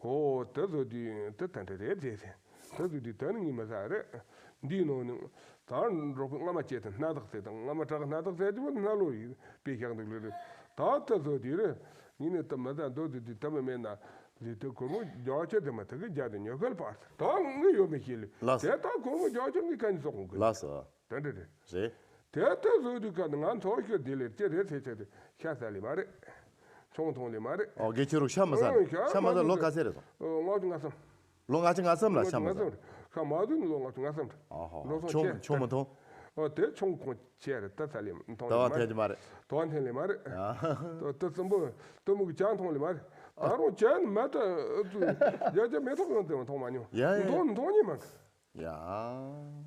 འོ་ད་བཟོ་དུས་ད་ད་འདྲ་རེད་ཟེར་ཟེར། ད་བཟོ་དུས་ད་ནི་ངས་མི་ཟ་རེད། འདིའི་ནང་ནས་ད་འབྲོག་པའི་རྔ་མ་སྐྱེས་དང་སྣ་དག་ཟེར་དང་རྔ་མ་བྲག་སྣ་དག་ཟེར་དུས་སྣ་ལོ་ཡིན་པའི་ཞག་འདུག་ལེ་རེད། ད་ད་བཟོ་དུས་རེད། ངས་ནི་ད་མི་ཟ་མདོ་བཟོ་དུས་ད་མི་མེད་ན་ལུས་ད་སྒོར་མོ་བརྒྱ་ཆ་དེ་མ་ཐག་གི་བརྒྱ་དེ་ཉོ་གལ་པར་ད་ངས་ཡོད་མི་ཤེས་ལེ། ལགས་སོ། དེ་ད་སྒོར་མོ་བརྒྱ་ཆ་ངས་ག་ནས་གསོག་དགོས་གི། ལགས་སོ། དེ་འདྲ་རེད། རེད། དེ་ལྟར་བཟོ་དུས་ཀ་ནི་ང་ཚོ་ཤོད་དེ་ལས་ཅི་རེད་ཟེར་ཆེད་དུ་ཤ་ཟ་ལེ་མ་རེད། ཆང་འཐུང་ལེ་མ་རེད། ཨོ་དགེ་ཁྱོད་རང་ཤ་མི་ཟ་ཨོ་ནི། ཤ་ཤ་མ་ཟ་མ་ལོ་ཟ་ག་ཚོད་རེད་སོང་། ཨོ་ལྔ་བཅུ་ང་གསུམ། ལོ་ལྔ་བཅུ་ང་གསུམ་ལ་ལྔ་ཤ་བཅུ་མི་ང་ཟ། གསུམ་རེད། ཤ་མ་ཟ་ནི་ལོ་ལྔ་བཅུ་ང་གསུམ་རེད། ཨོ་ཧོ། འགྲོ་སོང་ཆང་ཆེ་ཆང་མི་འཐུང་། ཨོ་དེ་ཆང་ཁོང་ཆེ་རེད། ད་ཟ་ལེ་འཐུང་ལེ་དོ་བ་མ་འཐེན་རེད། གྱི་མ་རེད། དོ་བ་འཐེན་ལེ་མ་རེད། ཨ་ཧ། དོ་དེ་གསུམ་པོ་གཏི་མུག་གི་ཇ་འཐུང་ལེ་མ་རེད། ད་རུང་ཇ་ནི་མ་ད་ཨུ་ཚུགས་ཇ་ཇ་མེ་ཏོག་ཡོང་དེ་འཐུང་མ་མྱོང་། ཡ་ཡ། འཐུང་འཐུང་ཉེ་མ་གི། ཡ།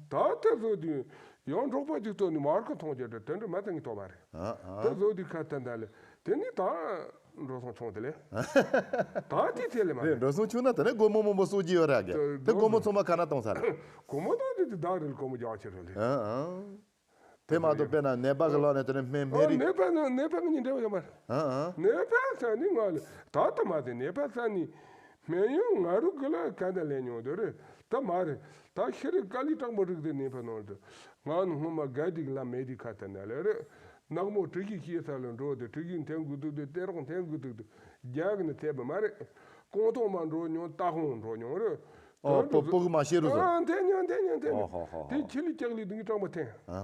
ད་ལྟ་བཟོ་དུས་ཡང་འབྲོག་པ་ཅིག་ཐོག་ནས་མར་ཁ་མཐོང་རྒྱུ་དེ་དེ་འདྲ་མ་ཐེངས་ཐོག་མ་རེད། ཨ་ཨ། ད་བཟོ་དུས་ཁ་ད་ད་ལ་དེ་ནི་ད་འགྲོ་སོང་ཆུང་དེ་ལས། ད་དེ་ཐད་ལས་མ་རེད། རེད། འགྲོ་སོང་ཆུང་ན་དེ་ནས་སྒོར་མོ་མང་པོ་གསོག་རྒྱུ་ཡོད་ར་གི། དེ་དེ་སྒོར་མོ་ཚང་མ་ཁ་ན་གཏོང་ས་རེད། སྒོར་མོ་གཏོང་དུས་དེ་བདག་རེད། སྒོར་མོ་རྒྱག་ཆེ་རེད་ལས། ཨ་ཨ། དེ་མ་གཏོགས་དཔེར་ན་ནད་པ་གི་ལག་ནས་དེ་ནས་སྨན་སྨན་ཨ་རིགས། ནད་པ་ནི་ནད་པ་གི་ནི་འབྲེལ་བ་ཡོད་མ་རེད། ཨ་ཨ། ནད་པ་ས་ནི་ང་ལ་ད་ལྟ་མ་ཟད་ནད་པ་ས་ནི་སྨན་ཡོན་ང་རུ་གི་ལ་ག་འདྲ་ལས་མྱོང་དེ་རེད། ད་མ་རེད། ད་ཤི་རི་ཀ་ལི་དྲང་པོ་རིག་དེ་ནད་པ་ནང་དུ་ང་ནི་སྔོན་མ་དགའ་སྡིག་ལ་མེད་དེ་ཁ་ཐད་ན་ལས་རེད། ནག་མོ་དྲི་གི་ཤེས་ས་ལ་འགྲོ་དེ་དྲི་གི་འཐེན་དགོས་འདུག་དེ་གཏེ་རོགས་འཐེན་དགོས་འདུག་དེ་རྒྱག་གི་ནི་ཐེབས་པ་མ་རེད། ཀོང་ཐོག་མ་འགྲོ་མྱོང་། ཏ་ཧོང་འགྲོ་མྱོང་རེད། ཨོ་དོན་དུ་སྤུ་སྤུ་གུ་མ་ཤེས་རུ་བཟོ། ཨ་འཐེན་མྱོང་འཐེན་མྱོང་འཐེན་མྱོང་། ཨོ་ཧོ་ཧོ་ཧོ། དེ་ཁྱི་ལི་ལྕགས་ལི་དུང་གི་སྤྲང་པོ་འཐེན། ཨ་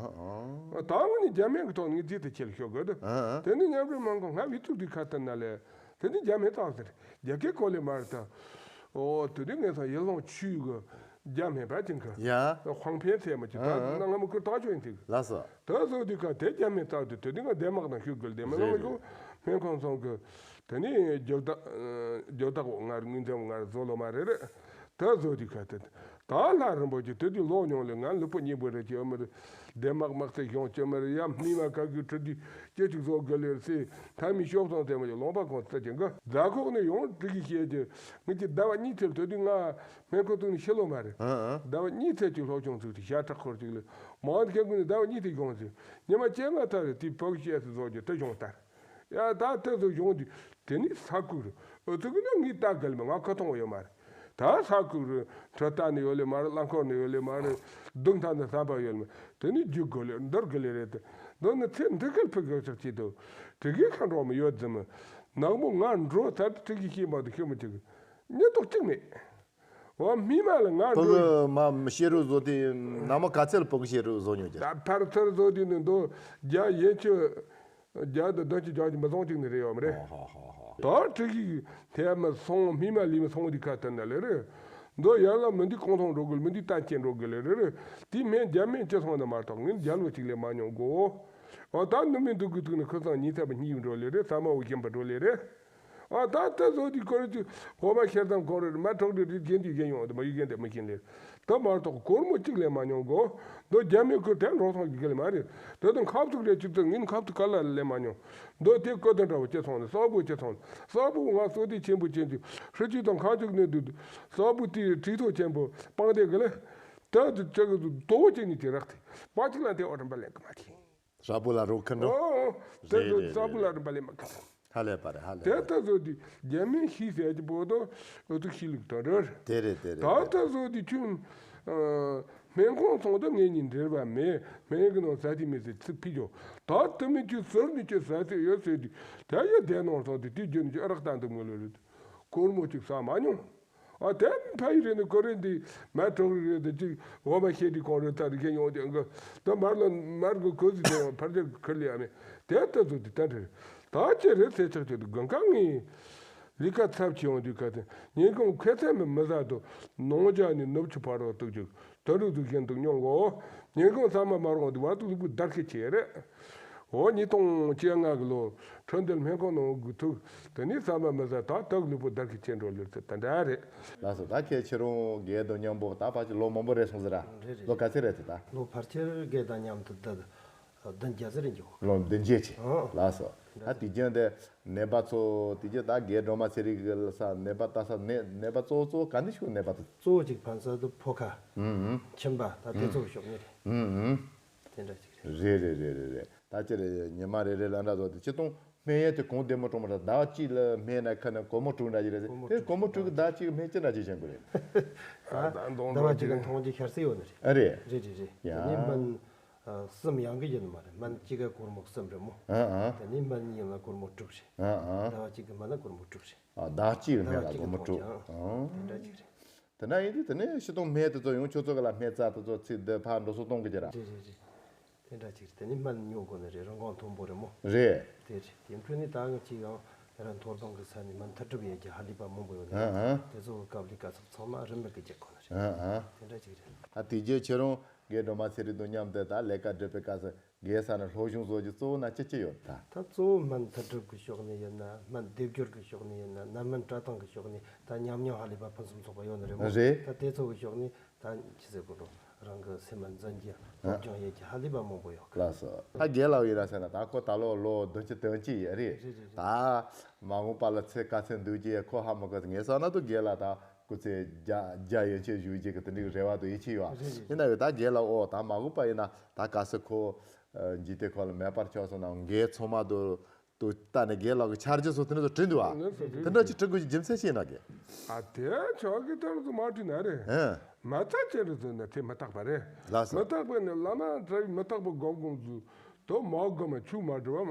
ཨ། ད་ངོ་ནི་རྒྱ་སྨན་གི་ཐོག་ངས་རྫས་དེ་ཁྱི་ལ་ཤོད་དགོས་དོ། ཨ་ཨ། དེ་ནི་མཉམ་རུབ་མང་གོ་ང་བི་ཐུག་དུས་ཁ་ཐད་ན་ལས། དེ་ནི་རྒྱ་སྨན་བཏང་ཟེར། རྒྱ་སྐད་གོ་ལེ་མར་ད། ཨོ་དེ་དུས་ངས་ས་ཡིད་ལོང་ཆུ་གི་རྒྱ་སྨན་པ་ཅིང་གི། ཡ། ཧོང་ཕན་ཚད་མ་ཅིག་ད། ཨ་ཨ། ན་ང་མི་ཁུར་བཏང་ཆོག་ཡིན་ཐིག་ལགས་སོ། ད་བཟོ་དུས་ཁ་དེ་རྒྱ་སྨན་བཏང་དུས་དེ་དུས་ང་དེ་དམག་དང་ཤུགས་དགོས་དེ་མི་ལ་རེད་མ་ཤོག་རེད། སྨན་ཁང་ཚང་གི། དེ་ནི་རྒྱུ་བདག་རྒྱུ་བདག་འོ་ང་རུ་ངོས་འཛིན་འོ་ང་རུ་བཟོ་ལོ་མ་རེད་རེད། ད་བཟོ་དུས་ཁ་དེ། ད་ལྷ་རིན་པོ་ཆེ་དེ་དུས་ལོག་མྱོང་ལས་ང་ལུས་པོ་སྙིང་པོ་རེད་ཅེས་མི་རེད། དེ་དམག་དམག་ཚེ་གཞུང་ཅེས་མི་རེད། ཡ་སྨིན་མ་ག་གི་ཁྲི་དུས་སྐྱེ་གཅིག་བཟོ་དགོས་ལེར་སེ། ད་མི་ཤོག་ཚང་དེ་མ་ཡོད་ལོང་པ་གོང་ཚད་ཀྱི་འགའ་རྫ་ཁོག་ནས་ཡོང་དྲི་གི་བཤད་ཀྱི། ངེད་ཀྱི་ཟླ་བ་གཉིས་ཚེ་དེ་དུས་ང་སྨན་ཁང་ཐུག་ནས་ཤི་ལོ་མ་རེད། ཨ་ཨ། ཟླ་བ་གཉིས་ཚེ་གཅིག་སློབ་སྦྱོང་ཚུགས་ཏེ་ཞག་ཁྲག་འཁོར་གཅིག་ལས་མང་ཁྱེད་ཀུན་ནས་ཟླ་བ་གཉིས་ཚེ་གཞུང་ཚེ་ཉི་མ་བཅོ་ལྔ་ཐར་རེ་དེ་བོད་ཀྱི་བཤད་སུ་བཟོ་རྒྱུ་དེ་གཞུང་ལྟར། ཡ་ད་ལྟ་ཚོ་གཞུང་དུས་དེ་ནི་ས་ཁུག་རུ་ཨུ་ཚུགས་ན་ངས་ལྟ་གལ་མ་ང་ཁ་ཐོང་ཡོད་མ་རེད། ད་ས་ཁུག་རུ་ཁྲི་ལྟ་ནི་ཡོད་ལེ་མ་རེད། རླངས་འཁོར་ནི་ཡོད་ལེ་མ་རེད། སྡུག་མཐའ་ནི་བསམ་པ་ཡོད་ལེ་མ་རེད། དེ་ནི་རྒྱུག་དགོས་ལེ་འདར་དགོས་ལེ་རེད་དེ། འདི་ནི་ཚེ་འདི་སྐལ་ཕུག་གི་ཆགས་ཀྱི་འདུག་དྲི་གི་ཁ་འགྲོ་མི་ཡོད་ཟིན་མི་ནག་མོ་ང་འགྲོ་ཚར་དེ་དྲི་གི་ཤེས་མ་འདུག་ཤི་མི་ཅིག་ཉེན་རྟོག་གཅིག་མེད། འོ་སྨིན་མ་ལ་ང་ཕ་འགྲོ་གི་མ་ཤེས་རུ་བཟོ་དེ་ནང་མ་ག་ཚད་ལ་ཕ་གི་ཤེས་རུ་བཟོ་མྱོང་རྒྱུ། ད་ཕར་ཚུར་བཟོ་དུས་ནི་མདོ་རྒྱ་ཡན་ཆོད་རྒྱ་དང་བདུན་ཅུ་རྒྱ་ཅུ་མི་བཟང་ཅིག་ནི་རེད་ཡོད་མ་རེད། ཧོ་ཧོ་ཧོ་ཧོ། ད་ཁྲི་གི་ཐེ་མ་སོང་སྨིན་མ་ལི་མི་སོང་དེ་ཁ་ཐུག་ན་ལེ་རེད། མདོ་ཡར་ལ་མི་འདི་གོང་ཐོང་འགྲོ་དགོས་མི་འདི་ལྟ་ཅན་འགྲོ་དགོས་ལེ་རེད་རེད། དེ་སྨན་རྒྱ་སྨན་ཅི་སོང་ན་མ་གཏོགས་ངས་རྒྱ་ལོ་ཅིག་ལས་མ་མྱོང་གོ། འོ་ད་ནུ་མི་འདུག་གི་ཐུག་ནི་ཁུ་ཚང་ཉིན་ཐ་བ་གཉིས་འགྲོ་ལེ་རེད། ས་མ་འོ་ཞིམ་པ་འགྲོ་ལེ་རེད། ཨ་ད་ལྟ་བཟོ་དུས་ཀོ་རེ་ཅིག་འོ་མ་ཤེར་དང་གོང་རེ་མ་གྲོགས་རེ་རེ་རྒན་དུས་རྒན་ཡོང་དུ་མ་ཡུལ་རྒན་དུ་མི་ཤེས་ལེ། ད་མ་གཏོགས་སྒོར་མོ་གཅིག་ལས་མ་མྱོང་གོ། མདོ་རྒྱ་མི་ཁུར་དེ་འགྲོ་སོང་གི་གལ་མ་རེད། དེ་དང་ཁབ་ཚུགས་རེ་ཅིག་ཏུ་ངིན་ཁབ་ཏུ་ག་ལ་ལས་མ་མྱོང་། མདོ་དེ་ཀོ་དང་འདྲ་བ་ཅི་སོང་ནས་ས་བུ་ཅི་སོང་ནས་ས་བུ་ང་སོ་དེ་ཆེན་པོ་ཅན་དུ་ཧྲི་ཅུ་དང་ཁ་ཅུག་ནས་དུ་ས་བུ་དེ་དྲི་ཐོག་ཆེན་པོ་སྤང་དེ་ག་ལས། ད་དུ་ཅག་གི་དོ་བོ་ཅན་ནི་དེ་རག་དེ་པ་ཅིག་ལ་དེ་འོ་རིམ་པ་ལེན་གི་མ་དེ། ཧྲ་པོ་ལ་རོ་ཁ་འགྲོ། ཨོ། དེ་རེད་ཚོ་རེད་ས་བུ་ལ་རེད་རིམ་པ་ལས་མ་ཁ། ཧ་ལས་པ་རེད། ཧ་ལས་པ་དེ་རེད། ལྟ་བཟོ་དུས་རྒྱ་མིའི་ཤི་ཟེར་གྱི་པོ་དོ་ཨོ་ཐུག་ཤི་ལུགས་དོ་རེད། དེ་རེད་དེ་རེད། ད་ལྟ་བཟོ་དུས་ཁྱོད་སྨན་ཁང་ཚང་དུ་ངེད་གཉིས་འབྲེལ་བ་མེད། སྨན་གི་ནང་ཟ་དེ་མི་ཟེར་ཚིག་ཕི་ཇོ། ད་ལྟ་མི་ཁྱོད་ཟུར་ནས་ཁྱོད་ཟ་ཟེར་ཡོད་ཟེར་དུས་ད་ཡ་དེ་ནང་ཚང་དུ་དེ་རྒྱུ་ནི་ཁྱོད་རག་ལྟ་འདུག་ངོ་ལོ་རེད། སྒོར་མོ་གཅིག་ཟ་མ་མྱོང་། ཨ་དེ་ཕ་ཡི་རེད་ནི་ཀོ་རེ་འདི་མ་གྲོགས་རེད་དེ་གཅིག་འོ་མ་ཤེས་དེ་གོང་རེད་ད་རེད་ཁྱེད་ཡོང་དེ་འགོ་ད་མར་ལ་མར་གི་གོས་སུ་དེ་ཡང་ཕར་རྒྱག་གི་ཁུར་ལི་ཨ་མེ་དེ་ལྟ་ཚུལ་དེ་ལྟ་འདྲ་རེད། ད་ཅི་རེད་ཚེ་ཆགས་ཆེད་དུ་དགུན་ཁ་ངས་ལི་ཁ་ཚབ་ཆེ་ཡོང་དུས་ཁ་དེ་ཉིན་གུང་ཁེ་ཚེ་མི་མི་ཟ་དུ་ནོང་ཇ་ནི་ནུབ་ཆུ་ཕ་རོག་ཏུ་རྒྱུག་དོན་རུ་དུ་བཞིན་དུ་མྱོང་གོ། ཉིན་གུང་ཚང་མ་མ་རོག་འདི་བར་དུ་ལུས་པོ་བརྡར་ཁེ་ཆེ་རེད། འོ་ཉིས་སྟོང་བཅོ་ལྔ་གི་ལོ་ཁྲོན་འདེལ་སྨན་ཁང་ནང་དགུ་ཐུག་དེ་ནས་ཚང་མ་མི་ཟ་ད་དག་ལུས་པོ་བརྡར་ཁེ་ཆེ་འགྲོ་ལེར་ཚེ་ད་འདྲ་རེད། ལགས་སོ། ད་ཁྱེད་ཁྱེད་རང་རྒས་དང་མཉམ་པོ་ད་ཕལ་ཆེར་ལོ་མང་པོ་རེད་སོང་ཟེར་ར། རེད་རེད། ལོ་ག་ཚོད་རེད་ཚེ་ད། ལོ་ཕལ་ཆེར་རྒས་དང་མཉམ་དུ་ད་བདུན་བརྒྱད་ཙམ་རེད་འགྱོ། ལོ་བདུན་བརྒྱད་ཅིག་ཨང་། ལགས་སོ། ད་དེ་རྒྱུན་དེ་ནད་པ་ཚོ་དེ་རྒྱུན་ད་རྒས་སྒྲོལ་མ་ཚེ་རིང་གི་ས་ནད་པ་ལྟ་ས་ནད་ནད་པ་གཙོ་བོ་གཙོ་བོ་ག་འདི་ཤུགས་ནད་པ་དང་། གཙོ་བོ་གཅིག་ཕན་ཚུན་དུ་ཕོ་ཁ། ཨུམ་ཨུམ། མཆིན་པ་ད་དེ་ཚོ་ཤོག་ནི་རེད། ཨུམ་ཨུམ། དེ་འདྲ་ཅིག་རེད། རེད་རེད་རེད་རེད་རེད། ད་ཅི་རེད་ཉི་མ་རེ་རེ་ལ་འདྲ་བཟོ་དེ་ཆིག་སྟོང་ སྨན་ཡས་དེ་གོང་བདེ་མོ་དྲོངས་མ་རེད། ཟླ་བ་གཅིག་ལ་སྨན་ན་ཁ་ན་སྒོར་མོ་དྲུག་འདྲ་ཞིག་རེད། དེ་སྒོར་མོ་དྲུག་གི་ཟླ་གཅིག་གི་སྨན་ཅི་འདྲ་ཞིག་བྱེད་དགོས་རེད། ཟླ་བ་གཅིག་གི་མཐོང་རྒྱུ་ཤར་སྲིད་ཡོད་ནི་རེད། ཨ་རེད། རེད་རེད་རེད། ཡ། དེ་ནས་སྨན་ཡ། སྨན་ཨ་གསུམ་ཡང་གི་ཡིན་མ་རེད། སྨན་གཅིག་ག་སྒོར་མོ་གསུམ་རེད་མོ། ཨ་ཨ། དེ་ནས་སྨན་གཉིས་ལ་སྒོར་མོ་དྲུག་རེད། ཨ་ཨ། ཟླ་བ་གཅིག་གི་སྨན་ལ་སྒོར་མོ་དྲུག་རེད། ཨ། ཟླ་གཅིག་གི་སྨན་ལ་སྒོར་མོ་དྲུག་ཨང་། དེ་འདྲ་ཅིག་རེད། དེ་འདྲ་ཡིན་དུས་དེ་ནས་སྤྱིར་བཏང་སྨན་དེ་ཚོ་ཡང་ཁྱོད་ཚོ་ག་ལ་སྨན་རྩ་དེ་ཚོ་ཚིག་འདི་ཕར་འགྲོ་སོང་གཏོང་གི་ཅི་ར། རེད་རེད་རེད། དེ་འདྲ་ཅིག་རེད། དེ་ནས་སྨན་ཉོ་དགོས་ནི་རེད། རང་གང་མཐོན་པོ་རེད་མོ། རེད། དེ་རེད། དེ་འཕྲོས་ནས་ད་ང་ཅིག་ཡང་ཡ་ར་མཐོ་སྒང་གི་ས་ནས་སྨན་མཐར་སྐྲོད་ཡས་ཀྱི་ཧ་ལས་པ་མང་པོ་ཡོད་ནི་རེད། ཨ་ཨ། དེ་ཚོ་གི་སྐབས་ལས་ཀ་ཚབ་ཚང་མ་རིན་མེད་གི་རྒྱག་དགོས་ནི་རེད། ཨ་ཨ། དེ་འདྲ་ཅིག་རེད། ཨ། དེ་རྗེས་ཁྱེད་རང་རྒན་སྒྲོལ་མ་ཚེ་རིང་དང་མཉམ་དུ་ད་ལས་ཀ་སྒྲུབ་པའི་སྐབས་སུ། རྒན་ས་ནས་སློབ་སྦྱོང་བཟོ་རྒྱུ་གཙོ་བོ་ན་ཅི་ཅི་ཡོད་ད། ད་གཙོ་བོ་སྨན་མཐར་སྐྲོད་ཀྱི་ཕྱོགས་ནས་ཡིན་ན། སྨན་སྡེབ་སྦྱོར་གྱི་ཕྱོགས་ནས་ཡིན་ན། སྣ་སྨན་སྤྲོ་སྟངས་ཀྱི་ཕྱོགས་ནས་ད་ཉམས་མྱོང་ཧ་ལས་པ་ཕུན་སུམ་ཚོགས་པ་ཡོད་ནི་རེད་མོ། རེད། ད་དེ་ཚོ་གི་ཕྱོགས་ནས་ད་ཅི་ཟེར་དགོས་རོ། རང་གི་སེམས་མ་འཛིན་རྒྱུ་སློབ་སྦྱོང་ཡས་ཀྱི་ཧ་ལས་པ་མང་པོ་ཡོད་གི། ལགས་སོ། ད་རྒན་ལགས་ཡིན་ན་ཟེར་ན་ད་ཁོ་ད་ལོ་ལོ་བདུན་ཅུ་དོན་གཅིག་ཡས་རེད། རེད་རེད་རེད། ད་མ་འོངས་པ་ལ་ཚེ་དཀའ་ཚེགས་འདུག་ཀྱི་ཁོ་ཧ་མ་གོ་ངས་བསམ་ན་ད་རྒན་ལགས་ད་སྐུ་ཚེ་རྒྱ་རྒྱ་ཡན་ཆད་བཞུགས་རྒྱུ་གི་དེ་འདྲའི་རེ་བ་དང་ཡིད་ཆེས་ཡོད། རེད་རེད་རེད། ཡིན་ན་ཡང་ད་རྒན་ལགས་ཨོ་ད་མ་འོངས་པ་ཡིན་ན། ད་གལ་སྲིད་ཁོ་ཨ་འཇིག་རྟེན་ཁོ་ལ་མེད་པར་ཆགས་སོང་ན་རྒན་ཚང་མ་དུ་དུ་ལྟ་ནས་རྒན་ལགས་ཀྱི་ཆ་རྒྱུས་སོགས་དེ་འདྲ་ཚོ་བྲིས་འདུག་ཨ། ལགས་སོ། དེ་འདྲ་ཅིག་བྲི་དགོས་ཀྱི་རྒྱུ་མཚན་ཅི་ཡིན་ན་རྒན། ཨ་དེ་ཆོག་གི་ལྟར་དུ་མ་བྲིས་ན་རེད། ཨ། མ་རྩ་ཅན་རེད་ཟེར་ན་དེ་མི་རྟག་པ་རེད། ལགས་སོ། མི་རྟག་པ་ནི་བླ་མ་གྲྭ་བའི་མི་རྟག་པ་སྒོམ་སྒོམ་ཚུལ་དུ་མ་སྒོམ་མ་ཆུ་མ་འགྲོ་བ་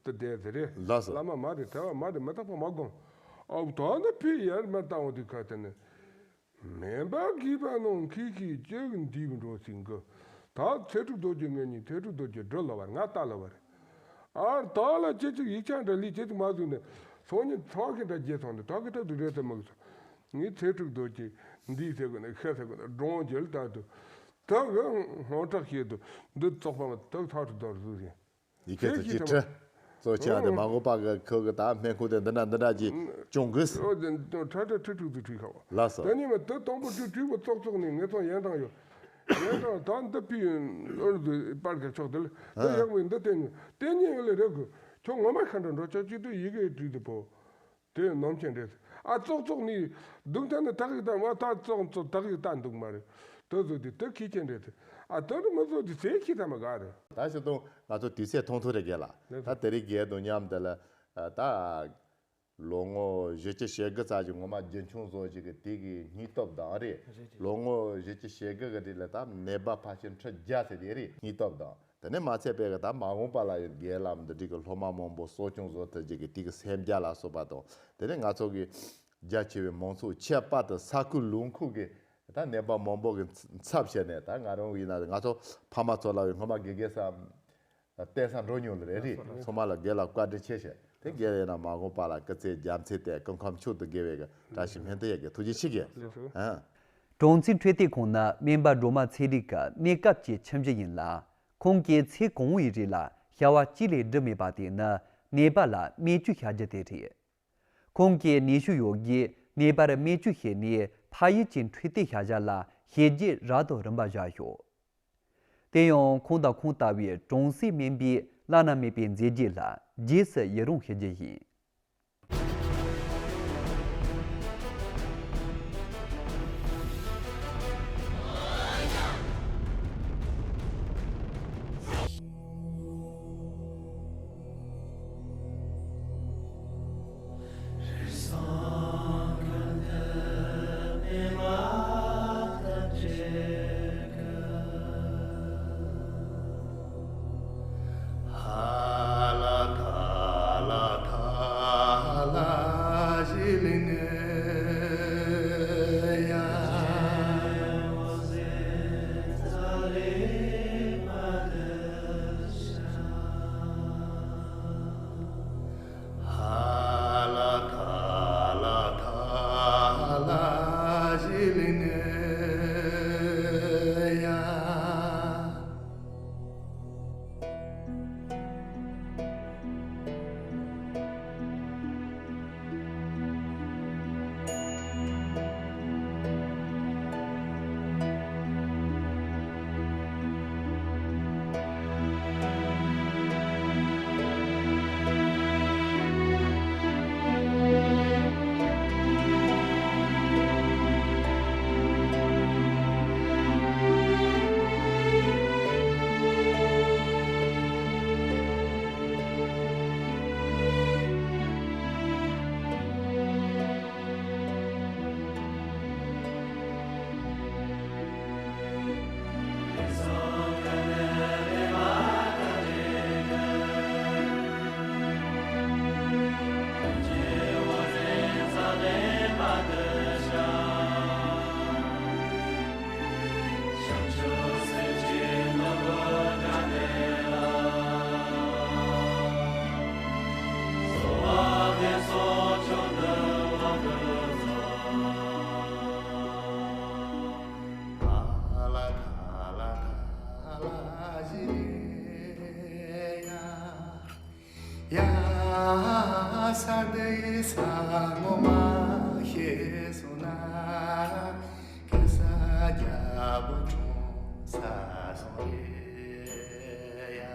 དུ་བསྡད་ཟེར་རེད། ལགས་སོ། བླ་མ་མ་རེད་གྲྭ་བ་མ་རེད་མི་རྟག་པ་མ་སྒོམ། ཨ་ད་ནི་ཕི་ཡར་མ་བཏང་བ་དེ་ཁ་དེ་ནི། མེན་པ་གིས་པ་ནང་ཁི་ཁི་ཅིག་འདིབ་འགྲོ་ཟིན་གི། ད་ཚེ་ཕྲུག་རྡོ་རྗེ་ངེད་གཉིས་ཚེ་ཕྲུག་རྡོ་རྗེ་འགྲོ་ལ་བར་ང་ལྟ་ལ་བར། ཨར་ད་ལ་ཅི་ཅིག་ཡིག་ཆ་འདྲ་ལི་ཅི་ཅིག་མ་བཟུང་ནས་སང་ཉིན་ཚ་གི་འདྲ་རྒྱལ་སོང་ནས་ད་གི་ད་དུ་རེད་དུ་མི་གི་ངའི་ཚེ་ཕྲུག་རྡོ་རྗེ་འདིས་ཟེར་གི་ནས་ཤ་ཟེར་གི་ནས་འགྲོང་རྒྱལ་ད་དུ་ད་གི་སྔོན་དྲག་བཤད་དུ་འདི་བཙོག་པ་མ་ད་ཚ་ཕྲུག་རྡོ་རུ་ཟིན། ཡི་གེ་དེ་ཅི་ཁྲི། གཙོ་ཆེ་བ་དེ་མ་འགོ་པ་གི་ཁོ་གི་ད་སྨན་ཁུག་དེ་འདི་འདྲ་འདི་འདྲ་ཅིག་སྐྱོང་དགོས། ཨོ་དེ་ཁྲ་ཁྲ་ཁྲི་ཁྲུག་ཏུ་ཁྲུས་ཁ་བ། ལགས་སོ། ད་ནི་མ་ད་དང་པོ་ཁྲུས་ཁྲུས་པོ་ཙོག་ཙོག་ནི་ངེད་ཚང་ཡན་ཐང་ཡོད། ཡན་ཐང་ད་འདི་པི་ཨོར་དུ་པར་ག་ཆོག་དེ་ལ་ད་ཡག་མི་འདི་བསྟན་ནི་བསྟན་ནི་ཡོད་ལ་རེད་གི། ཁྱོད་ངོ་མ་ཤ་འདྲ་འགྲོ་ཆོག་ཅིག་ཏུ་ཡི་གེ་བྲིས་དུ་པོ། དེ་ནོམ་ཆེན་རེད། ཨ་ཙོག་ཙོག་ནི་སྡུག་ཐ་ནི་དག་ཡིག་ད་མ་ད་ཙོག་ཙོག་དག་ཡིག་ད་འདུག་མ་རེད། དེ་ཚོ་དེ་དེ་ཁྱི་ཆེན་རེད། ཨ་དེ་ནི་མི་ཚོ་དེ་ཟས་ཁྱི་ད་མ་ག་རེད། ད་ཞུ་དང་ང་ཚོ་དུས་ཚོད་ཐུང་ཐུང་རེད་རྒན་ལགས། ད་དེ་རིང་རྒན་དང་མཉམ་དེ་ལ་ད་ལོ་ངོ་བཞི་བཅུ་ཞེ་དགུ་ཙམ་ཞིག་ངོ་མ་རྒྱུན་འཁྱོངས་བཟོ་ཞིག་གི་དེ་གི་སྙིང་སྟོབས་དང་རེད། རེད་རེད། ལོ་ངོ་བཞི་བཅུ་ཞེ་དགུ་གི་རིང་ལ་ད་ནད་པ་ཕལ་ཆེར་ཁྲི་བརྒྱ་ཟེར་དེ་རེད་སྙིང་སྟོབས་དང་། དེ་ནས་མ་ཚད་པའི་གི་ད་མ་འོངས་པ་ལ་ཡང་རྒན་ལགས་འདི་འདྲའི་གི་སློབ་མ་མང་པོ་གསོ་སྐྱོང་བཟོ་ཐུབ་རྒྱུ་གི་དེ་གི་སེམས་རྒྱ་ལ་སོགས་པ་དང་། དེ་ནས་ང་ཚོ་གི་རྒྱ་ཆེ་བའི་མང་ཚོགས་ཁྱད་པར་དུ་ས་ཁུལ་ལུང་ཁུལ་གི་ད་ནད་པ་མང་པོ་གི་ཚབ་བྱས་ནས་ད་ང་རང་ཡིན་ན་ང་ཚོ་ཕ་མ་ཚོ་ལ་ཡང་སྔོན་མ་དགེ་རྒན་ས་བསྟེན་ས་འགྲོ་མྱོང་ལ་རེད་རེད། ཚང་མ་ལ་རྒན་ལགས་བཀའ་དྲིན་ཆེ་ཞུ། དེ་རྒན་ལགས་ཡིན་ན་མ་འོངས་པ་ལ་སྐུ་ཚེ་རྒྱ་མཚན་དེ་སྐུ་ཁམས་མཆོག་ཏུ་དགེ་བའི་གི་བཀྲ་ཤིས་སྨོན་འདུན་ཡོད་གི། ཐུགས་རྗེ་ཆེ་གི། ཨ། གྲོང་ཚོའི་འཕྲོད་བསྟེན་ཁང་ན་སྨན་པ་སྒྲོལ་མ་ཚེ་རིང་གི་གནས་སྐབས་ཀྱི་ཁྱིམ་གཞི་ཡིན་ལ། ཁོང་གིས་ཚེ་གང་བོའི་རིང་ལ་བྱ་བ་གཅིག་ལས་སྒྲུབ་མེད་པ་དེ་ནི་ནད་པ་ལ་སྨན་བཅོས་བྱ་རྒྱུ་དེ་རེད། ཁོང་གིས་ནུས་ཤུགས་ཡོད་རྒུས་ནད་པར་སྨན་བཅོས་བྱས་ནས་མཐའ་ཡས་ཀྱི་འཕྲོད་བསྟེན་བྱ་གཞག་ལ་བྱས་རྗེས་རབ་དང་རིམ་པ་བཞག་ཡོད། དེ་ཡང་ཁོང་དང་ཁོང་ལྟ་བུའི་གྲོང་གསེབ་སྨན་པའི་བླ་ན་མེད་པའི་མཛད་རྗེས་ལ་རྗེས་སུ་ཡི་རང་ཞུ་རྒྱུ་ཡིན། ས་འདི་ས་ངོ་མ་ཤེས་སོང་ན། གེ་སར་རྒྱལ་པོ་གྲོངས་ས་སོང་རེད་ཡ།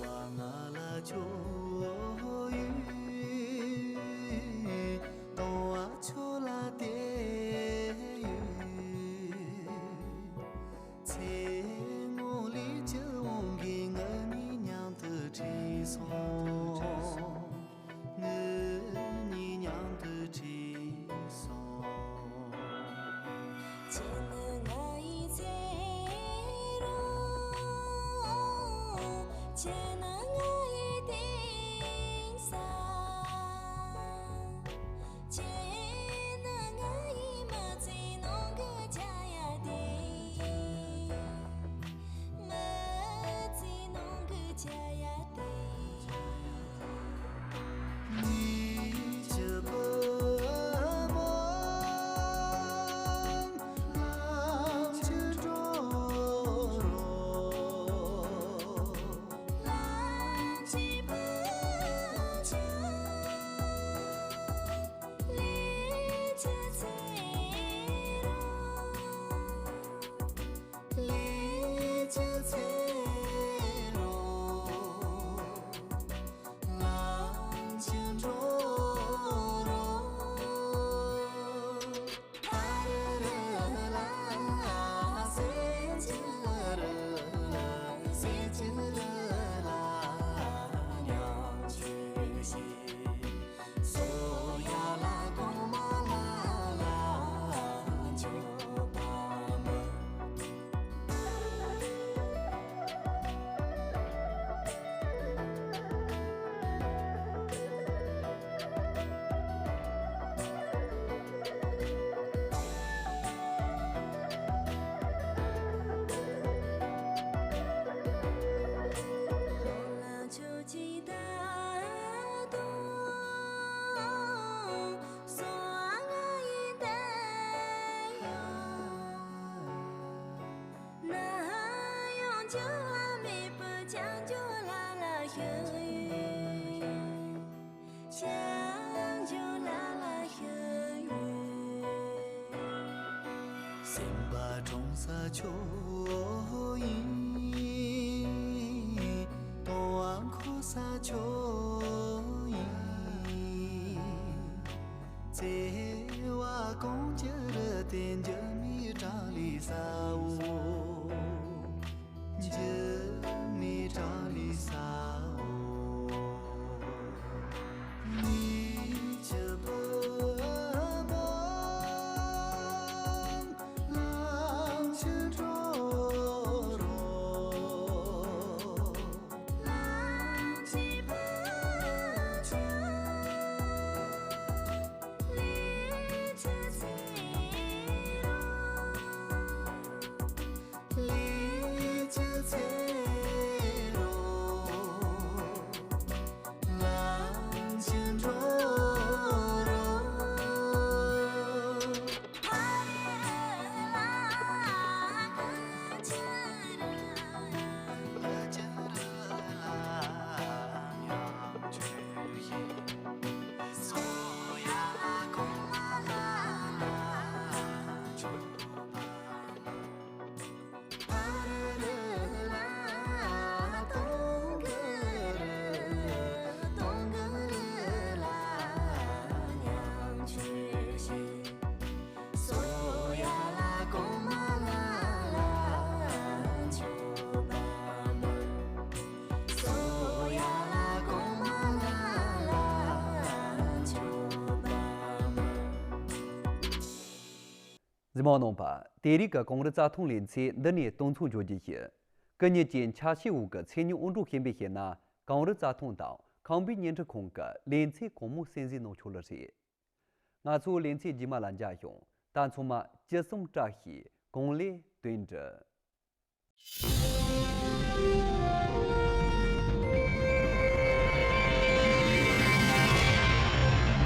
ང་ལ་ཁྱོད་ཡོད། སྟོང་བ་ཁྱོད་ལ་བལྟས་ཡོད། ཚེ་སྔོན་ལས་ཅི་འོང་གི་ང་གཉིས་མཉམ་དུ་ཁྲིད་སོང་། ངེད་གཉིས་མཉམ་དུ་ཁྲིད་སོང་། ཁྱེད་ནི་ང་ཡི་ཚེ་རོ། ཁྱེད་ནི་ང་ཡི་དེང་སང་། ཁྱེད་ནི་ང་ཡི་མི་ཚེ་ནང་གི་ཆ་ཡ་དེ། མི་ཚེ་ནང་གི་ཆ་ཡ་དེ། ཉི་ཆུ་བུ་མོ་ལམ་ཆེན་འགྲོ་རོགས། ལམ་ཆེན་བུ་ཆུ། ལས་ཀྱི་ཚེ་རོ། ལས་ཀྱི་ཚེ་རོ། ལམ་ཆེན་འགྲོ་རོགས། ཨ་རི་རི་ལ་སེ་ཅི་རི་ལ་སེ་ཅི་རི་ལ་མཉམ་ཞུགས་ཤིག་སེམས་པ་གྲོང་གསེབ་ཁྱོད་ཡིན། སྟོང་བ་འཁོར་ས་ཁྱོད་ཡིན། བརྩེ་བ་གངས་ཀྱི་རི་དེ་འགྱུར་མེད་བྲག་ལས་གསལ་བོ། འགྱུར་མེད་བྲག་ལས་གསལ་བོ། ཉི་ཆུ་བུ་མོ་ལམ་ཆེན་འགྲོ་རོགས། ལམ་ཆེན་བུ་ཆུ། ལས་ཀྱི་ཚེ་རོ། ལས་ཀྱི་ཚེ་རོ། ལམ་ཆེན་འགྲོ་རོགས། གཟིགས་མོ་བ་རྣམ་པ། དེ་རིང་གི་གངས་རི་རྩྭ་ཐང་ལེ་ཚན་འདི་ནས་གཏོང་ཚོགས་འཇོག་རྒྱུ་ཡིན། སྐུ་ཉིད་ཀྱི་འཆར་གཞིའི་འོག་གི་མཚན་ཉིད་དབང་སྒྲུབ་ཞུས་པའི་ཕྱིར་ན། གངས་རི་རྩྭ་ཐང་དང་ཁང་པའི་བརྙན་འཕྲིན་ཁང་གི་ལེ་ཚན་གང་མང་གསན་གཟིགས་གནང་ཆོག་ལེ་རེད། ང་ཚོ་ལེ་ཚན་རྗེས་མ་ལ་མཇལ་ཡོང་། ད་ཚང་མ་ཅི་བསམ་བཀྲ་ཤིས། གང་ལེགས་དོན་འགྲུབ།